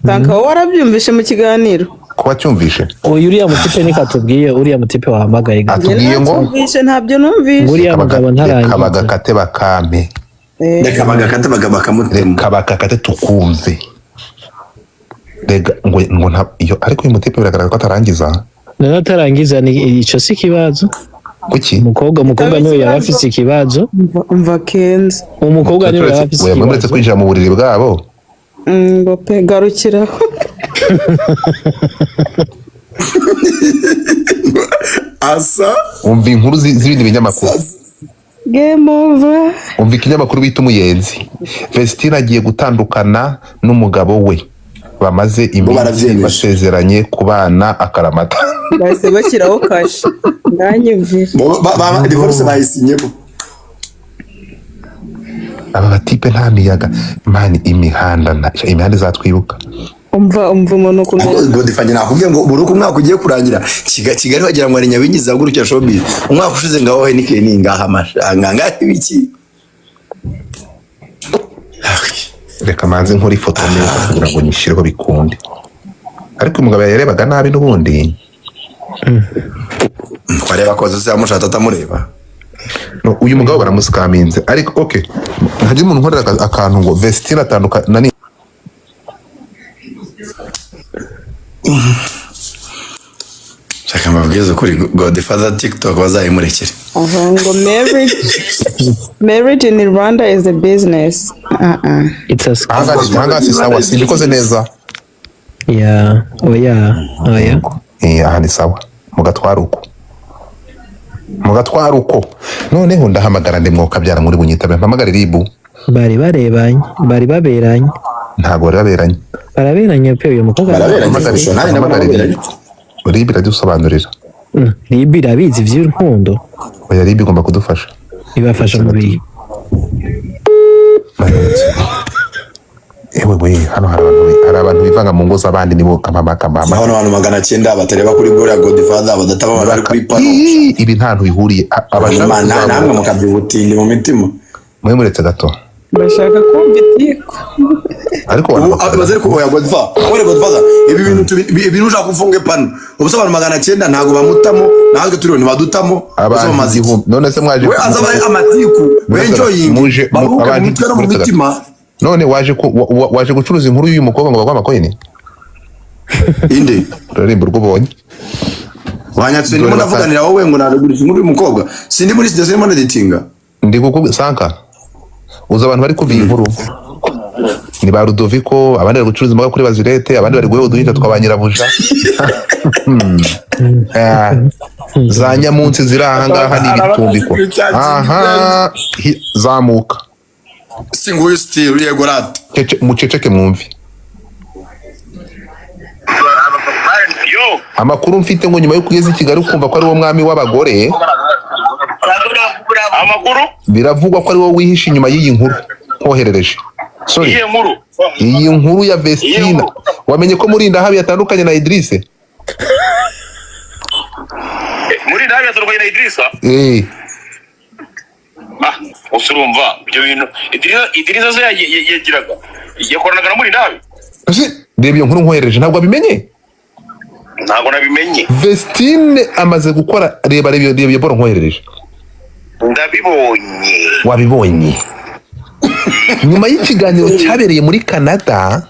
Tanka, wowe warabyumvishe mu kiganiro? Kuba cyumvishe. Uyu uriya mutipe niko atubwiye, uriya mutipe wahamagaye gato. Atubwiye ngo Ntacyumvishe, ntabyo numvishe. Ngo uriya mugabo reka ntarangitse. bagakate bakampe. Reka bagakate bakamutema. Reka bagakate tukumve. Rega ngo nta iyo, ariko uyu mutipe biragaragara ko atarangiza. None atarangiza, ni ico si ikibazo? Kuki? Umukobwa niwe yaba afise ikibazo. Umva Kenzo. Umukobwa niwe yaba afise Oya, muretse ikibazo. kwinjira mu buriri bwabo. Ngo pe, garukiraho. Asa. Umva inkuru z'ibindi binyamakuru. Game over. Umva ikinyamakuru bita Umuyenzi: Vestine agiye gutandukana n'umugabo we bamaze iminsi Baravyemeje. basezeranye kubana akaramata. Bahise bashyiraho kashe, ndanyumvira. Divorce bayisinyemo. Aba batipe nta miyaga mani, imihanda imihanda izatwibuka. Umva umuntu ukuntu. Godifanye, nakubwiye ngo buri uko umwaka ugiye kurangira, Kigali wagira ngo ni Nyabingi zahagurukira showbiz. Umwaka ushize ngaho Heineken ni ngaha amashanga ngaha ibiki. Reka manze nkore ifoto neza kugira ngo nyishyireho bikunde, ariko umugabo yarebaga nabi n'ubundi. Twareba ko zose yamushatse atamureba. No, uyu mugabo baramusikaminze, ariko okay, ntagira umuntu nkorera akantu ngo Vestine atandukana ni Shaka mbabwize ukuri, Godfather TikTok bazayimurekere. Aha ngo marriage in Rwanda is a business. Uh-uh. It's a scam. Ahangaha si sawa, simbikoze neza. Yeah, oya oya. Aha ni sawa, mugatwara uko, mugatwara uko. Noneho ndahamagara ndi mwokabyara muri bunyitabe, mpamagare ribu. Bari barebanye, bari baberanye. Ntabwo bari baberanye. Baraberanye pe, uyu mukobwa. Baraberanye. Mpamagare Kurusha, nanjye ndabona mpamagare baberanye. Ribu, ribu iradusobanurira. Ribu irabizi ivy'urukundo. Oya, ribu igomba kudufasha. Ibafasha mu bihe. Ewe we, hano hari abantu bivanga mu ngo z'abandi, nibo kamama kamama. Naho abantu 900 batareba kuri Gloria Godfather, badataba abantu bari kuri pano. Ii, ibi nta hantu bihuriye. Abashaka Namwe kuzamuka mukabyubutindi mu mitima. mwe muretse gato. Bashaka kumva itiko. Ariko Ubu wanabakorera. bazari ko oya Godfather, oya Godfather, ibi bintu ibintu ushaka ufunge pano. Ubu se abantu 900 ntago bamutamo, natwe turiho ntibadutamo. Abantu Bamaze iki? 1000, none se mwaje We azaba ari amatiku, benjoying, baruhuke mu abantu mitwe no mu muretse gato. mitima. None waje waje gucuruza inkuru y'uyu mukobwa ngo baguhe amakoyini? Inde? Urarimba urwo ubonye. Wanyatse, ndimo Dore navuganira wowe ngo nagurisha inkuru y'umukobwa. Sindi muri studio, sindimo editinga. Ndi kukubwira Sanka, uzi abantu bari kumva iyi nkuru ni ba Rudoviko, abandi bari gucuruza imboga kuri Bazirete, abandi bari guheha uduhinja twa ba nyirabuja. Za nyamunsi ziri aha ngaha ni ibitumbiko aha, zamuka. Singuyu still yego rat. Muceceke mwumve. Yo. Amakuru mfite ngo nyuma yo kugeza i Kigali ukumva ko ari wo mwami w'abagore. Amakuru? Biravugwa ko ari wowe wihishe inyuma y'iyi nkuru nkoherereje. Sorry. Iyihe nkuru? Iyi nkuru ya Vestina. Wamenye ko Murindahabi yatandukanye na Idrisse? Murindahabi yatandukanye na Idrissa? Eh. Ah, gusa urumva ibyo bintu Idrissa se yagiraga, yakoranaga na Murindahabi? Ese reba iyo nkuru nkoherereje, ntabwo wabimenye? Ntabwo nabimenye. Vestine amaze gukora, reba reba iyo boro nkoherereje. Ndabibonye. Wabibonye? Nyuma y'ikiganiro cyabereye muri Canada,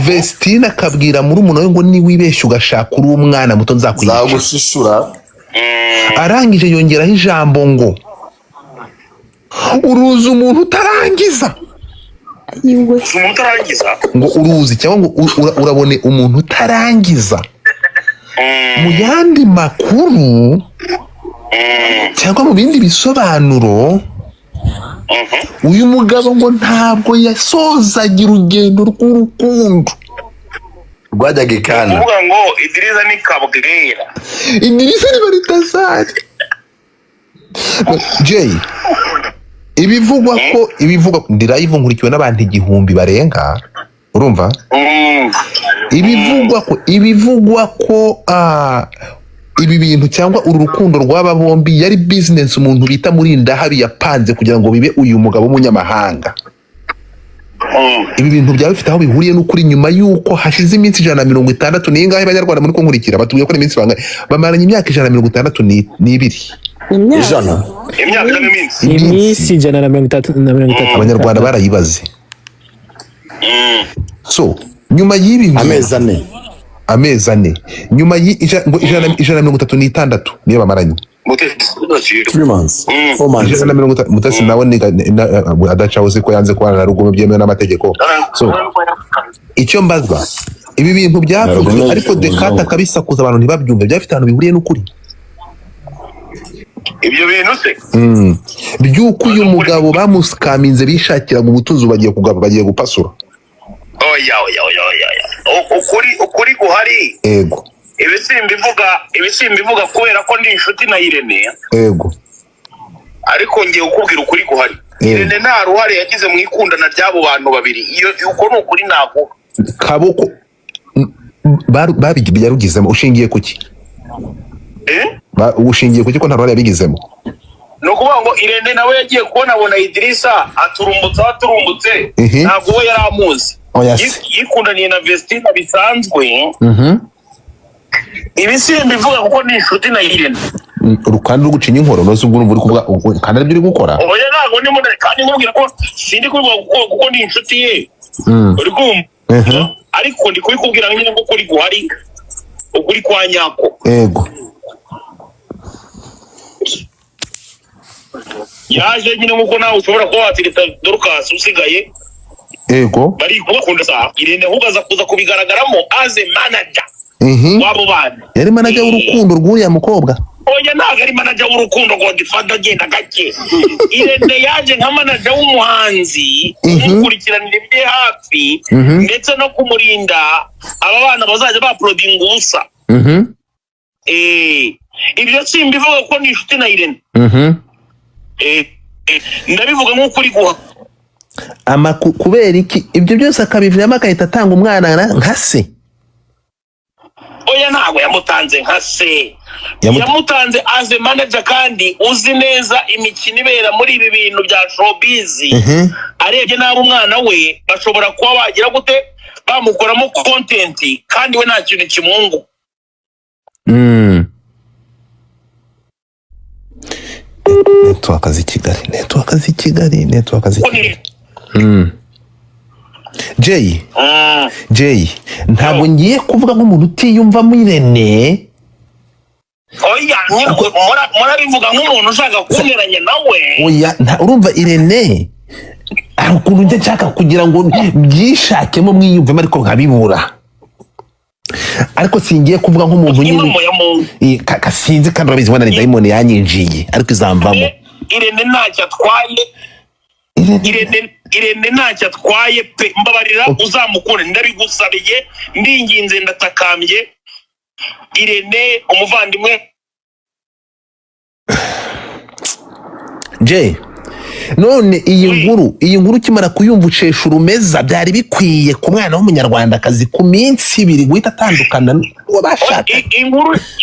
Vestine akabwira murumuna we ngo niwibeshya ugashaka uri umwana muto nzakwica. Zagushishura. Arangije yongeraho ijambo ngo uruzi umuntu utarangiza. Uruzi umuntu utarangiza? Ngo uruzi cyangwa ngo urabone umuntu utarangiza. Mu yandi makuru cyangwa mu bindi bisobanuro, uyu mugabo ngo ntabwo yasozaga urugendo rw'urukundo rwajyaga ikana. Kuvuga ngo Idrissa ni Kabwera. Idrissa ni Baritazari. Jay, ibivugwa ko ibivugwa ndi live nkurikiwe n'abantu 1000 barenga, urumva? Ibivugwa ko ibi bintu cyangwa uru rukundo rw'aba bombi yari business umuntu bita Murindahabi yapanze kugira ngo bibe uyu mugabo w'umunyamahanga. Ibi bintu byaba bifite aho bihuriye n'ukuri nyuma y'uko hashize iminsi 160 n'ingahe banyarwanda muri kunkurikira batubwiye ko ni iminsi bangahe bamaranye imyaka 162. Ijana. Imyaka n'iminsi. Iminsi 130 na 30. Abanyarwanda barayibaze. So Nyuma y'ibi bintu, Amezi 4. Amezi 4 nyuma ngo 136 niyo bamaranye. 3 months, 4 months. 130. Mutesi nawe adacaho se ko yanze kubana na Rugumi byemewe n'amategeko? So icyo mbazwa, ibi bintu byavuzwe Rugumi ariko Dekata umuzungu. akabisakuza abantu ntibabyumve, byafite ahantu bihuriye n'ukuri? Ibyo bintu se? By'uko uyu mugabo bamusikaminze bishakiraga ubutunzi, bagiye kugaba, bagiye gupasura. Oya, oya, oya, oya, oya. Ukuri guhari, ibisimba ivuga kubera ko ndi inshuti na Irene, ariko ngiye kukubwira ukuri guhari. Irene nta ruhare yagize mu ikundana ry'abo bantu babiri. Iyo uko ni ukuri naguha. Kaboko yarugizemo ushingiye kuki? Eh? Ushingiye kuki ko nta ruhare yabigizemo? Ni ukuvuga ngo Irene nawe yagiye kubonabona Idirisa aturumbutse aho aturumbutse. Ntabwo we yari amuzi. Oya se. Yikundaniye na Vestina bisanzwe. Ibisimba ivuga kuko ni inshuti na Irene. Kandi uri gucinya inkoro noze, ubwo urumva uri kuvuga kandi aribyo uri gukora. Oya, ntabwo ndimo kandi nkubwira ko sindi kubivuga kuko ni inshuti ye. Uri kumva? Ariko ndi kubikubwira nyine ngo ukuri guhari, ukuri kwa nyako. Yaje nyine nk'uko nawe ushobora kuba watereta Dorcas usigaye. Bari kubakunda sa Irene ahubwo aza kuza kubigaragaramo as a manager w'abo bana. Yari manager w'urukundo rw'uriya mukobwa? Oya, ntabwo ari manager w'urukundo, Godfather, agenda gake. Irene yaje nka manager w'umuhanzi, kumukurikiranira ibye hafi, ndetse no kumurinda aba bana bazajya baporodinga ubusa. Ibyo simbivuga kuko ni inshuti na Irene. Ndabivuga nk'ukuri guha. Kubera iki ibyo byose akabiviramo agahita atanga umwana nka se? Oya, ntabwo yamutanze nka se. Yamutanze as a manager, kandi uzi neza imikino ibera muri ibi bintu bya showbiz, arebye nabi umwana we bashobora kuba bagira gute, bamukoramo content, kandi we nta kintu kimwungu. Network z'i Kigali, network z'i Kigali, network z'i Ko Kigali. Jay. Jay, ntabwo ngiye kuvuga nk'umuntu utiyumvamo Irene. Oya nyine, murabivuga nk'umuntu ushaka kunteranya nawe. Oya, urumva Irene hari ukuntu njya nshaka kugira ngo byishakemo mwiyumvemo, ariko nkabibura, ariko singiye kuvuga nk'umuntu nyine Impamo ya muntu. Sinzi, kandi urabizi wenda ni dayimoni yanyinjiye, ariko izamvamo. Irene ntacyo atwaye. Irene. Irene ntacyo atwaye pe, mbabarira uzamukunde, ndabigusabiye, ndinginze, ndatakambye. Irene umuvandimwe. Jay, none iyi nkuru ukimara kuyumva ucesha urumeza, byari bikwiye ku mwana w'umunyarwandakazi ku minsi 2 guhita atandukana n'uwo bashaka?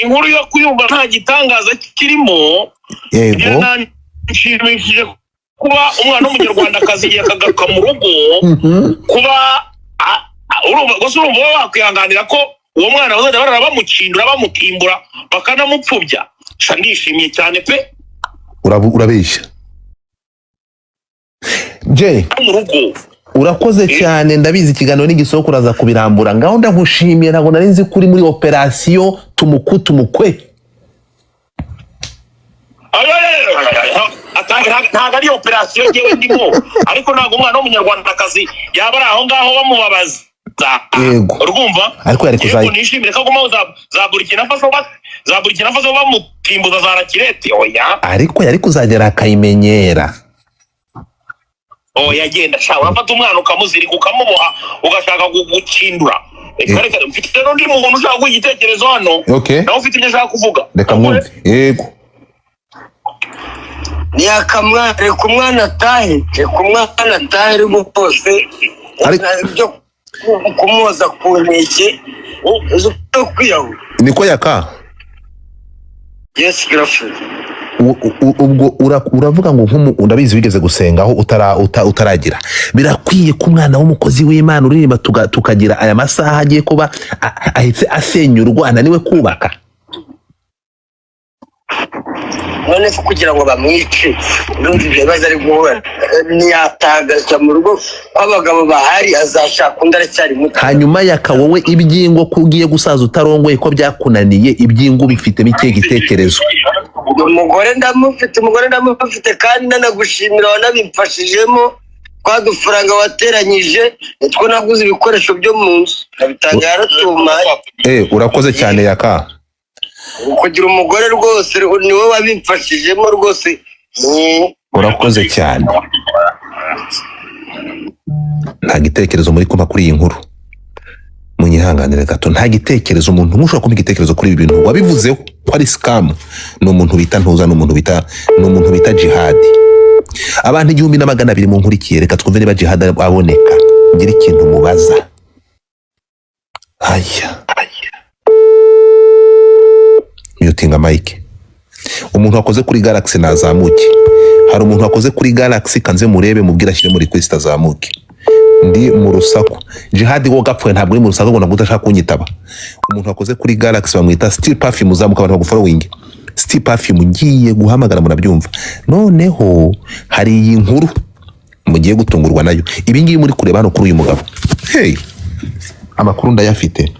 Inkuru yo kuyumva nta gitangaza kirimo. Byananshimishije kuba umwana w'umunyarwandakazi yakagaruka mu rugo, kuba urumva gusa, urumva baba bakwihanganira ko uwo mwana bazajya barara bamukindura, bamutimbura, bakanamupfubya? Sha, ndishimye cyane pe. Urabeshya Jay. Mu rugo. Urakoze cyane, ndabizi ikiganiro n'igisoko uraza kubirambura. Ngaho ndagushimiye, ntabwo nari nzi ko uri muri operasiyo tumuku tumukwe. Ay, ay, ay, ay, ay, ay, ntabwo ari operasiyo ngewe ndimo, ariko ntabwo umwana w'umunyarwandakazi yaba ari aho ngaho bamubabaza. Urumva? Ariko yari Yego, nishimire ko agumaho za Burkina Faso, za Burkina Faso bamutimbuza za rakirete, oya. Ariko yari kuzagera akayimenyera. Oya, genda sha, urafata umwana ukamuzirika, ukamuboha, ugashaka gukindura. Reka, reka, mfite n'undi muntu ushaka guha igitekerezo hano. Nawe ufite ibyo ashaka kuvuga. Reka mwumve, yego. Ntiyakamwana, reka umwana atahe, reka umwana atahe rwose. Ibyo kumuhoza ku nkeke, uzi uko kwiyahura. Niko yaka. Yes, girlfriend. Ubwo uravuga ngo ndabizi wigeze gusenga aho utaragira, birakwiye ko umwana w'umukozi w'Imana uririmba tukagira aya masaha agiye kuba ahetse asenya urugo ananiwe kubaka? None se kugira ngo bamwice, urumva ibyo bibazo ari guhura, ntiyatagaza mu rugo ko abagabo bahari, azashaka undi, aracyari muto. Hanyuma Yaka, wowe iby'ingo, ko ugiye gusaza utarongoye, ko byakunaniye, iby'ingo bifitemo ikihe gitekerezo? Umugore ndamufite, umugore ndamufite, kandi nanagushimira wanabimfashijemo. Twa dufaranga wateranyije nitwo naguze ibikoresho byo mu nzu, nkabitanga yaratumaye. Urakoze cyane, Yaka. Kugira umugore rwose niwe wabimfashijemo rwose. Urakoze cyane. Nta gitekerezo muri kumpa kuri iyi nkuru? Munyihanganire gato, nta gitekerezo. Umuntu umwe ushobora kumpa igitekerezo kuri ibi bintu wabivuzeho ko ari scam ni umuntu bita ntuza, ni umuntu bita Jihadi. Abantu 1200 munkurikiye, reka twumve niba Jihadi aboneka, ngira ikintu mubaza. Aya mutinga mike, umuntu wakoze kuri Galaxy nazamuke. Hari umuntu wakoze kuri Galaxy, kanze murebe, mubwire ashyire muri request azamuke. Ndi mu rusaku. Jihadi, wo gapfuye, ntabwo uri mu rusaku ngo nabwo udashaka kunyitaba. Umuntu wakoze kuri Galaxy bamwita Steel Perfume, uzamuka, abantu bagufollowing. Steel Perfume, ngiye guhamagara, murabyumva. Noneho hari iyi nkuru mugiye gutungurwa nayo. Ibi ngibi muri kureba hano kuri uyu mugabo, hey, amakuru ndayafite,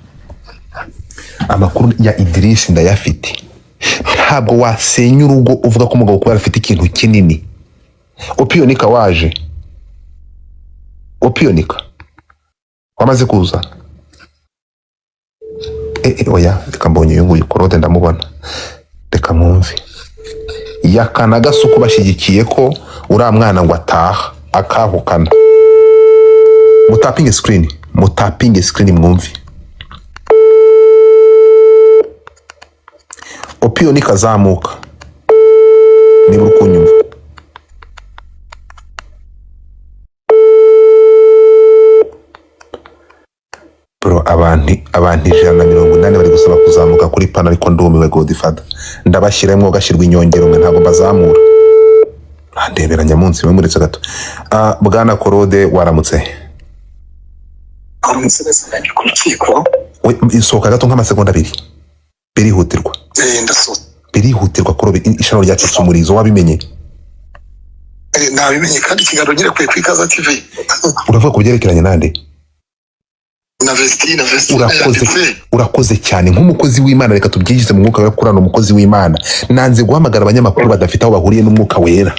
amakuru ya Idris ndayafite. Ntabwo wasenya urugo uvuga ko umugabo kubera afite ikintu kinini. Opiyonika waje, Opiyonika wamaze kuza. Oya, reka mbonye uyu nguyu Korode, ndamubona, reka mwumve. Yakana Gasuku bashyigikiye ko uriya mwana ngo ataha akahukana. Mutapinge screen, mutapinge screen mwumve. Opiyonika azamuka niba uri kunyumva. Bro, abantu 180 bari gusaba kuzamuka kuri pana, ariko ndumiwe. Godfather, ndabashyiramo gashyirwa inyongero mwe, ntabwo mbazamura. Ndebera nyamunsi mwe, muretse gato. Bwana Korode, waramutse? Aramutse neza, nanjye ku rukiko. We, sohoka gato nk'amasegonda 2, birihutirwa. Ndasohoka. Birihutirwa Korode, ishano ryacitse umurizo, wabimenye? Nabimenye, kandi ikiganiro nyine ku Ikaza TV. Uravuga ku byerekeranye nande? Na Vestine, Vestine Urakoze. yanditse. Urakoze cyane nk'umukozi w'Imana. Reka tubyinjize mu mwuka wera, kurana umukozi w'Imana. Nanze guhamagara abanyamakuru badafite aho bahuriye n'umwuka wera.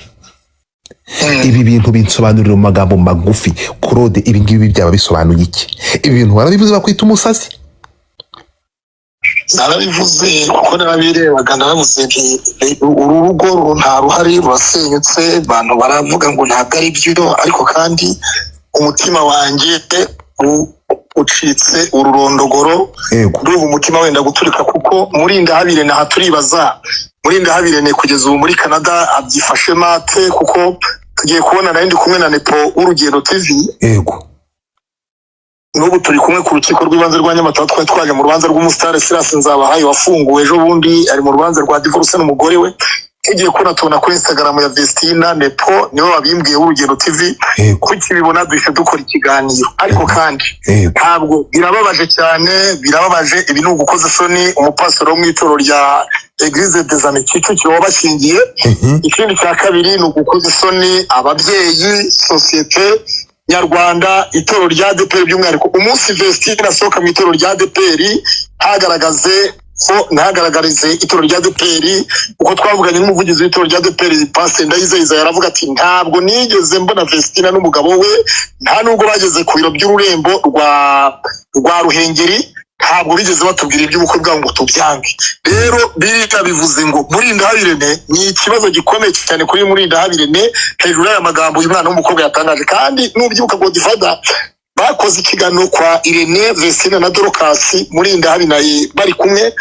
Ibi bintu binsobanurira mu magambo magufi, Claude. Ibi ngibi byaba bisobanuye iki? Ibi bintu warabivuze bakwita umusazi. Narabivuze kuko narabirebaga, naravuze nti uru rugo nta ruhari, rurasenyutse. Abantu baravuga ngo ntabwo ari byo, ariko kandi umutima wanjye ucitse ururondogoro. Ndumva umutima wenda guturika, kuko Murindahabirene aha turibaza, Murindahabirene kugeza ubu muri Canada abyifashe mate? Kuko tugiye kubona, nari ndi kumwe na Nepo w'Urugendo TV. N'ubu turi kumwe ku rukiko rw'ibanze rwa Nyamata, twari twaje mu rubanza rw'umusitari Silas Nzabahaye wafunguwe ejo bundi, ari mu rubanza rwa divorce n'umugore we. Tugiye kubona tubona kuri Instagram ya Vestina, Nepo niwe wabimbwiye w'Urugendo TV. Kukibibona duhita dukora ikiganiro, ariko kandi ntabwo, birababaje cyane, birababaje. Ibi ni ugukoza isoni umupasitoro wo mu itorero rya Eglise des Amis Kicukiro wabashyingiye. Ikindi cya kabiri ni ugukoza isoni ababyeyi, sosiyete nyarwanda, itorero rya ADEPR by'umwihariko. Umunsi Vestine asohoka mu itorero rya ADEPR, hagaragaze ko ntagaragarize itorero rya ADEPR, uko twavuganye n'umuvugizi w'itorero rya ADEPR, Pastor Ndayizeye, yaravuga ati ntabwo nigeze mbona Vestina n'umugabo we, nta nubwo bageze ku biro by'ururembo rwa Ruhengeri, ntabwo bigeze batubwira iby'ubukwe bwabo ngo tubyange. Rero biriya bivuze ngo Murindahabirene ni ikibazo gikomeye cyane kuri Murindahabirene, hejuru y'aya magambo uyu mwana w'umukobwa yatangaje. Kandi nubyibuka, Godfather, bakoze ikiganiro kwa Irene, Vestine na Dorcas, Murindahabi bari kumwe.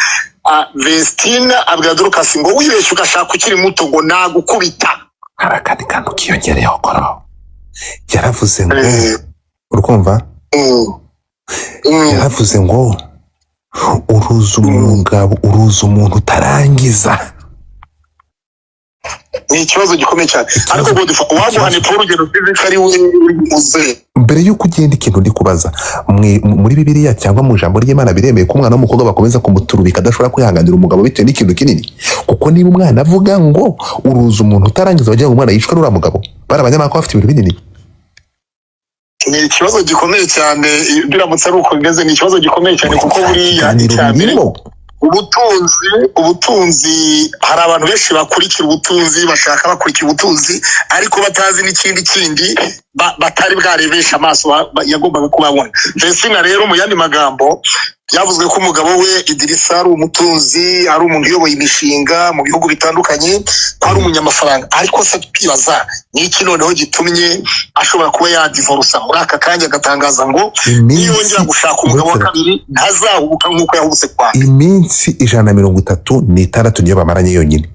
Vestine abwira Dorcas ngo wibeshye ugashaka ukiri muto ngo nagukubita. Hari akandi kantu kiyongereyeho koro yaravuze ngo, urukumva, yaravuze ngo uruzi umugabo, uruzi umuntu utarangiza. Ni ikibazo gikomeye cyane, ariko Ikibazo Godfather, uwaguha ikibazo Nepo urugendo TV ko ari we muze. Mbere y'uko ugenda, ikintu ndi kubaza, muri Bibiliya cyangwa mu ijambo ry'Imana, biremeye ko umwana w'umukobwa bakomeza kumuturubika adashobora kwihanganira umugabo bitewe n'ikintu kinini? Kuko niba umwana avuga ngo uruza umuntu utarangiza, wagira ngo umwana yishwe n'uriya mugabo, bari abanyamakuru bafite ibintu binini. Ni ikibazo gikomeye cyane. Biramutse ari uko bimeze, ni ikibazo gikomeye cyane, kuko buriya ikiganiro icya mbere, birimo ubutunzi, hari abantu benshi bakurikira ubutunzi, bashaka bakurikira ubutunzi, ariko batazi n'ikindi kindi batari bwarebesha amaso yagombaga kubabona. Vestina rero, mu yandi magambo, byavuzwe ko umugabo we Idirisa ari umutunzi, ari umuntu uyoboye imishinga mu bihugu bitandukanye, ko ari umunyamafaranga. Ariko se twibaza ni iki noneho gitumye ashobora kuba yadivorusa muri aka kanya, agatangaza ngo iminsi niyongera gushaka umugabo wa uretse kabiri ntazahubuka nk'uko yahubutse kwa mbere? Iminsi 136 niyo bamaranye yonyine.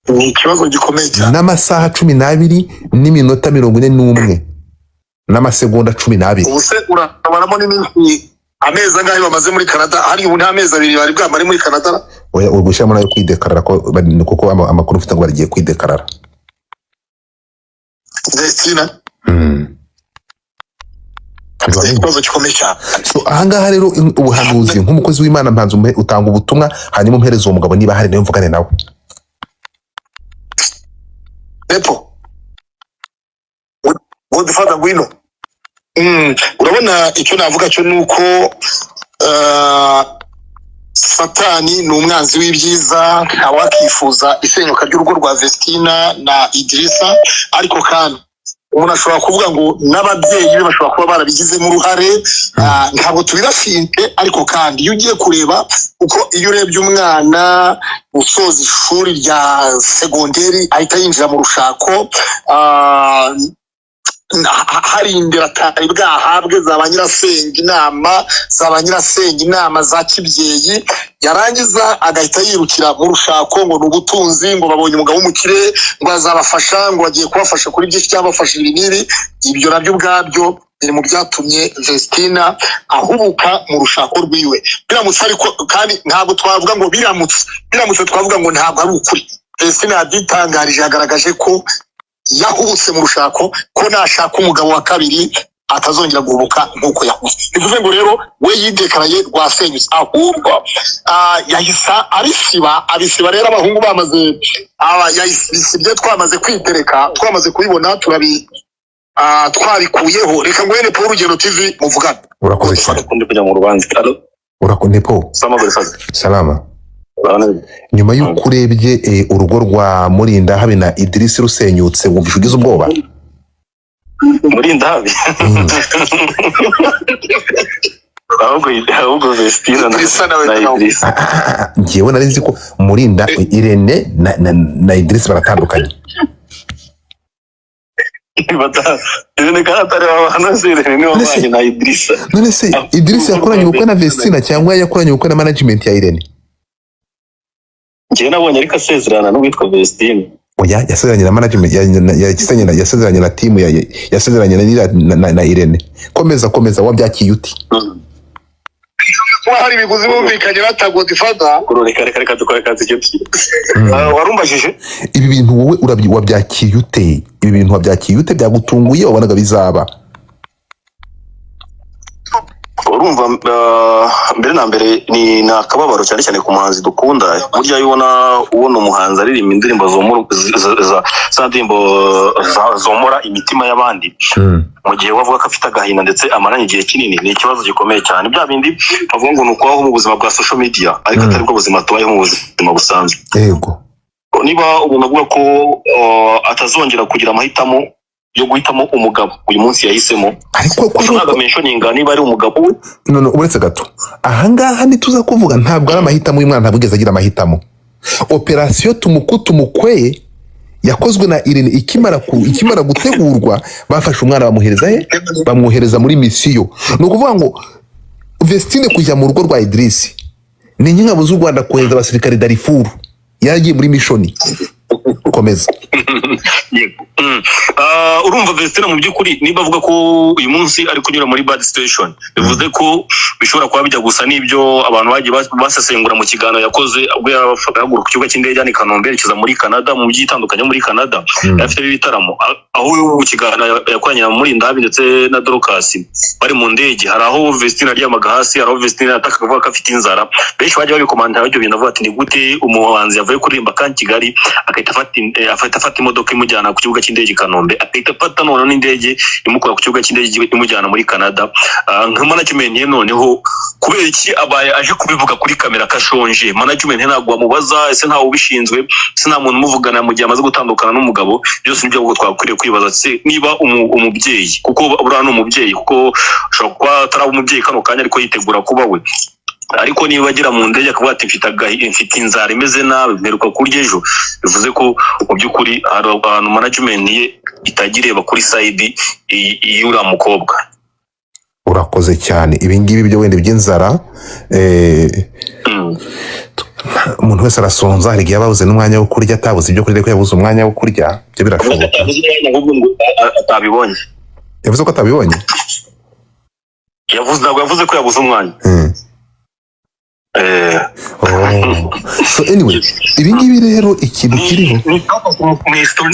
Ni ikibazo gikomeye cyane. N'amasaha 12 n'iminota 41 n'amasegonda 12. Ubu se urabaramo n'iminsi, amezi angahe bamaze muri Canada? Hari ubu nta mezi 2 bari bwamare muri Canada. Oya, uri gushyiramo nayo kwidekarara ko kuko amakuru ufite ngo bagiye kwidekarara. Vestina. Ni Ntibamenye. ikibazo gikomeye cyane. So ahangaha rero, ubuhanuzi nk'umukozi w'Imana, mpanze utanga ubutumwa, hanyuma umpereze uwo mugabo niba hari, nawe mvugane nawe. Nepo, Godfather, ngwino. Urabona, icyo navuga cyo ni uko Satani ni umwanzi w'ibyiza. Ntawakifuza isenyuka ry'urugo rwa Vestina na Idirisa, ariko kandi umuntu ashobora kuvuga ngo n'ababyeyi be bashobora kuba barabigizemo uruhare. Ntabwo tubibashinje, ariko kandi iyo ugiye kureba uko, iyo urebye umwana usoza ishuri rya segonderi ahita yinjira mu rushako, hari indero atari bwahabwe za ba nyirasenge, inama za ba nyirasenge, inama za kibyeyi, yarangiza agahita yirukira mu rushako ngo ni ubutunzi, ngo babonye umugabo w'umukire, ngo azabafasha, ngo bagiye kubafasha kuri byinshi cyangwa bafasha ibi n'ibi. Ibyo nabyo ubwabyo biri mu byatumye Vestina ahubuka mu rushako rwiwe. Biramutse ariko kandi, ntabwo twavuga ngo biramutse, twavuga ngo ntabwo ari ukuri. Vestina yabyitangarije, yagaragaje ko yahubutse mu rushako, ko nashaka umugabo wa kabiri atazongera guhubuka nk'uko yahubutse. Bivuze ngo rero we yidekaraye rwasenyutse, ahubwo yahise abisiba. Abisiba rero abahungu bamaze yabisibye twamaze kwitereka, twamaze kubibona, twabikuyeho. Reka ngo Nepo Urugendo TV muvugane. Urakoze cyane. Ukundi kujya mu rubanza. Alo? Urakoze, Nepo. Sama Godfather. Salama. Urabona? Nyuma y'uko urebye urugo rwa Murinda habe na Idirisi rusenyutse, wumvishe ugize ubwoba? Murinda habi? Ahubwo Vestina na Idrissa nawe na nawe. Idrissa. Njyewe nari nzi ko Murinda Irene na Idirisi baratandukanye. Irene kandi atari wabana se? Irene niwe None se wabanye na Idrissa. None se Idirisi yakoranye ubukwe na Vestina cyangwa yakoranye ubukwe na management ya Irene? Njyewe nabonye ariko asezerana n'uwitwa Vestine. Oya, yasezeranye na management yasezeranye na team yasezeranye na Irene. Komeza, komeza, wabyakiye uti? Kuba hari ibiguzi bumvikanye bata Godfather. Reka, reka, reka dukore akazi icyo warumbajije. Ibi bintu wowe wabyakiye ute? Ibi bintu wabyakiye ute? Byagutunguye? Wabonaga bizaba? Urumva, mbere na mbere ni akababaro, cyane cyane ku muhanzi dukunda. Burya iyo ubona umuhanzi aririmba indirimbo zomora za ndirimbo zomora imitima y'abandi, mu gihe we avuga ko afite agahinda ndetse amaranye igihe kinini, ni ikibazo gikomeye cyane. Bya bindi bavuga ngo ni ukubaho mu buzima bwa social media, ariko atari bwo buzima tubayeho mu buzima busanzwe. Niba umuntu avuga ko atazongera kugira amahitamo yo guhitamo umugabo uyu munsi yahisemo, Ariko ko gusa ntabwo mentioninga niba ari umugabo we. None uretse gato, ahangaha ntituza kuvuga, ntabwo ari amahitamo y'umwana, ntabwo yigeze agira amahitamo. Operasiyo tumuku tumukweye yakozwe na Irene ikimara gutegurwa, bafashe umwana bamuhereza he? Bamwohereza muri misiyo. Ni ukuvuga ngo Vestine kujya mu rugo rwa Idrisi ni nk'ingabo z'u Rwanda kohereza abasirikare Darifuru, yaragiye muri mission. Komeza. Yego. Urumva Vestina, mu by'ukuri niba avuga ko uyu munsi ari kunyura muri bad situation, bivuze ko bishobora kuba bijya gusa n'ibyo abantu bagiye basesengura mu kiganiro yakoze ubwo yahaguruka ku kibuga cy'indege hano i Kanombe yerekeza muri Canada, mu mijyi itandukanye yo muri Canada, yari afite ibitaramo. Aho mu kiganiro yakoranye na Murindahabi ndetse na Dorcas bari mu ndege, hari aho Vestina yaryamaga hasi, hari aho Vestina yatakaga avuga ko afite inzara. Benshi bagiye babikomantira ibyo bintu, bavuga ati: "Ni gute umuhanzi yavuye kuririmba kandi Kigali agahita afata imodoka imujyana ku kibuga cy'indege i Kanombe, agahita afata noneho n'indege imukura ku kibuga cy'indege imujyana muri Canada?" Nka management ye noneho, kubera iki abaye aje kubivuga kuri kamera ko ashonje? Management ye ntabwo bamubaza? Ese ntawe ubishinzwe? Ese nta muntu umuvugana mu gihe amaze gutandukana n'umugabo? Byose nibyo ahubwo twakwiriye kwibaza. Se niba umubyeyi, kuko buriya ni umubyeyi, kuko ashobora kuba ataraba umubyeyi kano kanya ariko yitegura kuba we, ariko niba agera mu ndege akavuga ati mfite inzara imeze nabi, mperuka kurya ejo", bivuze ko mu by'ukuri hari ahantu management ye itajya ireba kuri side y'uriya mukobwa. Urakoze cyane. Ibi ngibi byo wenda iby'inzara, umuntu wese arasonza. Hari igihe aba abuze n'umwanya wo kurya, atabuze ibyo kurya ariko yabuze umwanya wo kurya, ibyo birashoboka. Atabuze umwanya, ahubwo ngo atabibonye. Yavuze ko atabibonye. Yavuze, ntabwo yavuze ko yabuze umwanya. Oh. So anyway, ibi ngibi rero ikintu kiriho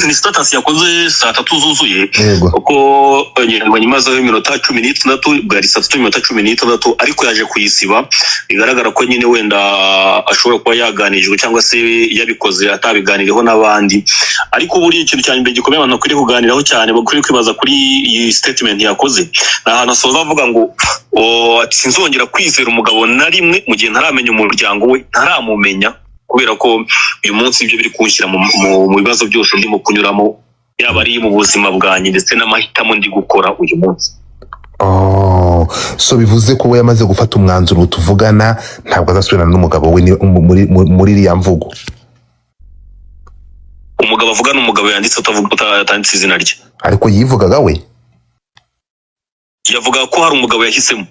Ni status yakoze saa 3 zuzuye, kuko ngo nyimazeho iminota 16, bwari saa 3 n'iminota 16, ariko yaje kuyisiba. Bigaragara ko nyine wenda ashobora kuba yaganirijwe cyangwa se yabikoze atabiganiriyeho n'abandi. Ariko buriya ikintu cya mbere gikomeye abantu bakwiriye kuganiraho cyane, bakwiriye kwibaza kuri iyi statement yakoze, ni ahantu asoza avuga ngo: "Oh, ati sinzongera kwizera umugabo na rimwe mu gihe ntaramenya umuryango we, ntaramumenya, kubera ko uyu munsi ibyo biri kunshyira mu bibazo byose ndimo kunyuramo, yaba ari mu buzima bwanjye ndetse n'amahitamo ndi gukora uyu munsi." Oh, so bivuze ko we yamaze gufata umwanzuro tuvugana, ntabwo azasubirana n'umugabo we muri iriya mvugo. Umugabo avuga ni umugabo yanditse, utavuga, atanditse izina rye. Ariko yivugaga we. Yavuga ko hari umugabo yahisemo.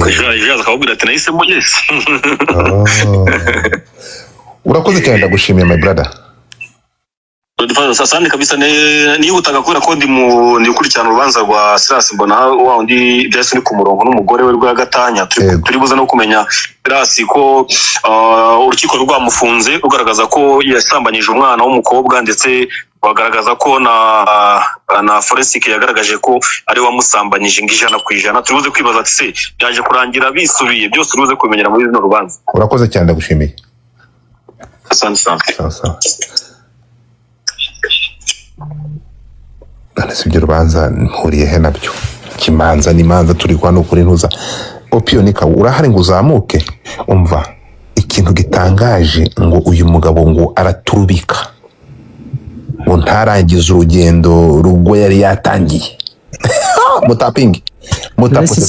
Ejo yaza akababwira ati: "Nahisemo yes." Oh. Urakoze cyane, ndagushimiye, my brother. Sasani kabisa, nihutaga kubera ko ndi gukurikirana urubanza rwa Silas, mbona wa undi byahise ni ku murongo n'umugore we rwa gatanya. Turi buze no kumenya Silas ko urukiko rwamufunze rugaragaza ko yasambanyije umwana w'umukobwa, ndetse bagaragaza ko na forensic yagaragaje ko ari we wamusambanyije ngo 100%. Turi buze kwibaza ati: "Se byaje kurangira bisubiye?" Byose turi buze kubimenyera muri runo rubanza. Urakoze cyane, ndagushimiye. Asante sana. Sawa sawa. None si ibyo rubanza mpuriye he nabyo? Kimanza n'imanza turi kwa nukuri ntuza opiyonika urahari ngo uzamuke. Umva ikintu gitangaje, ngo uyu mugabo ngo araturubika ngo ntarangize urugendo rwo yari yatangiye. Mutapingi. Mbese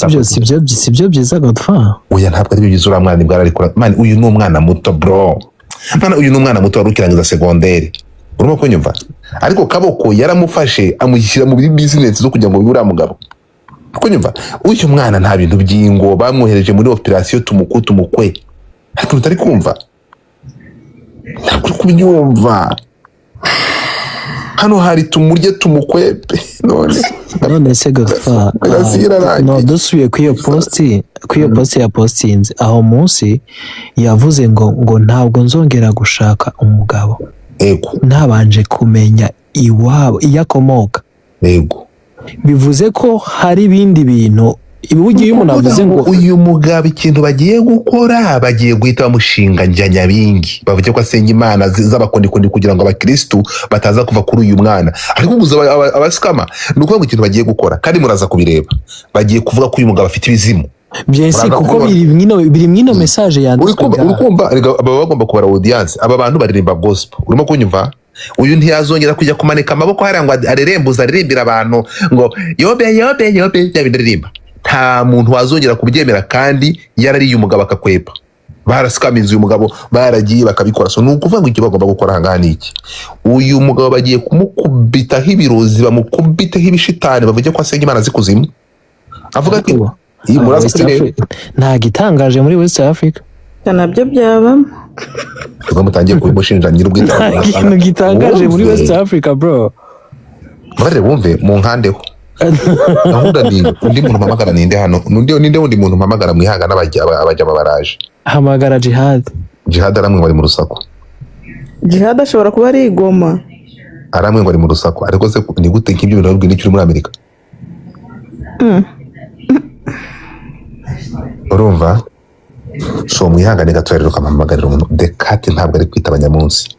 sibyo byiza, Godfa? Oya, ntabwo ari byo byiza. Uriya mwana nibwo ararikura. Man, uyu ni umwana muto, bro. Mwana, uyu ni umwana muto wari ukirangiza segonderi, urimo kunyumva? Ariko Kaboko yaramufashe amushyira muri business zo kugira ngo bibe uriya mugabo. Kunyumva, uyu mwana nta bintu by'ingo, bamwohereje muri operasiyo tumuku tumukwe, ariko utari kumva, ntabwo uri kubyumva. Hano hari tumurye tumukwepe none. None se Godfa, Operasiyo irarangiye. no dusubiye kuri iyo post yapostinze aho munsi, yavuze ngo ntabwo nzongera gushaka umugabo ntabanje kumenya iwabo iyo akomoka. Bivuze ko hari ibindi bintu ubu iyo umuntu avuze ngo Uyu mugabo ikintu bagiye gukora, bagiye guhita bamushinga njya nyabingi, bavuge ko asenga imana z'abakonikoni kugira ngo abakirisitu bataza kuva kuri uyu mwana. Ariko gusa abasikama ni ukuvuga ngo ikintu bagiye gukora, kandi muraza kubireba, bagiye kuvuga ko uyu mugabo afite ibizimu. Byesi. Muraza Kuko kubibona. biri mwino message yanditswe. Uri kumva, erega baba bagomba kubara audience. Aba bantu baririmba gospel, urimo kunyumva? Uyu ntiyazongera kujya kumanika amaboko hariya ngo arerembuze, aririmbira abantu ngo yobe yobe yobe, bya bindi aririmba. Nta muntu wazongera kubyemera kandi yarariye umugabo akakwepa. Barasikamiza uyu mugabo, baragiye bakabikora. So ni ukuvuga ngo icyo bagomba gukora ahangaha ni iki? Uyu mugabo bagiye kumukubitaho ibirozi, bamukubiteho ibishitani, bavuge ko asenga imana z'ikuzimu, avuga ati Ariko, iyi muraza West kubireba. Nta gitangaje muri West Africa. Nabyo byabamo. Ubwo mutangiye kubimushinja nyir'ubwite. Nta kintu gitangaje muri Wumve. West Africa, bro. Mbabarire wumve mu nkandeho. Gahunda ni undi muntu mpamagara, ninde hano? Ninde wundi muntu mpamagara? Mwihangana, abajya baraje. Hamagara Jihad. Jihad aramwe ngo ari mu rusaku. Jihad ashobora kuba ari i Goma. Aramwe ngo ari mu rusaku, ariko se ni gute nk'ibyo bintu babibwira icyo uri muri Amerika? Urumva, so mwihangane gato rero, ukampamagarira umuntu. Dekate ntabwo ari kwitaba nyamunsi.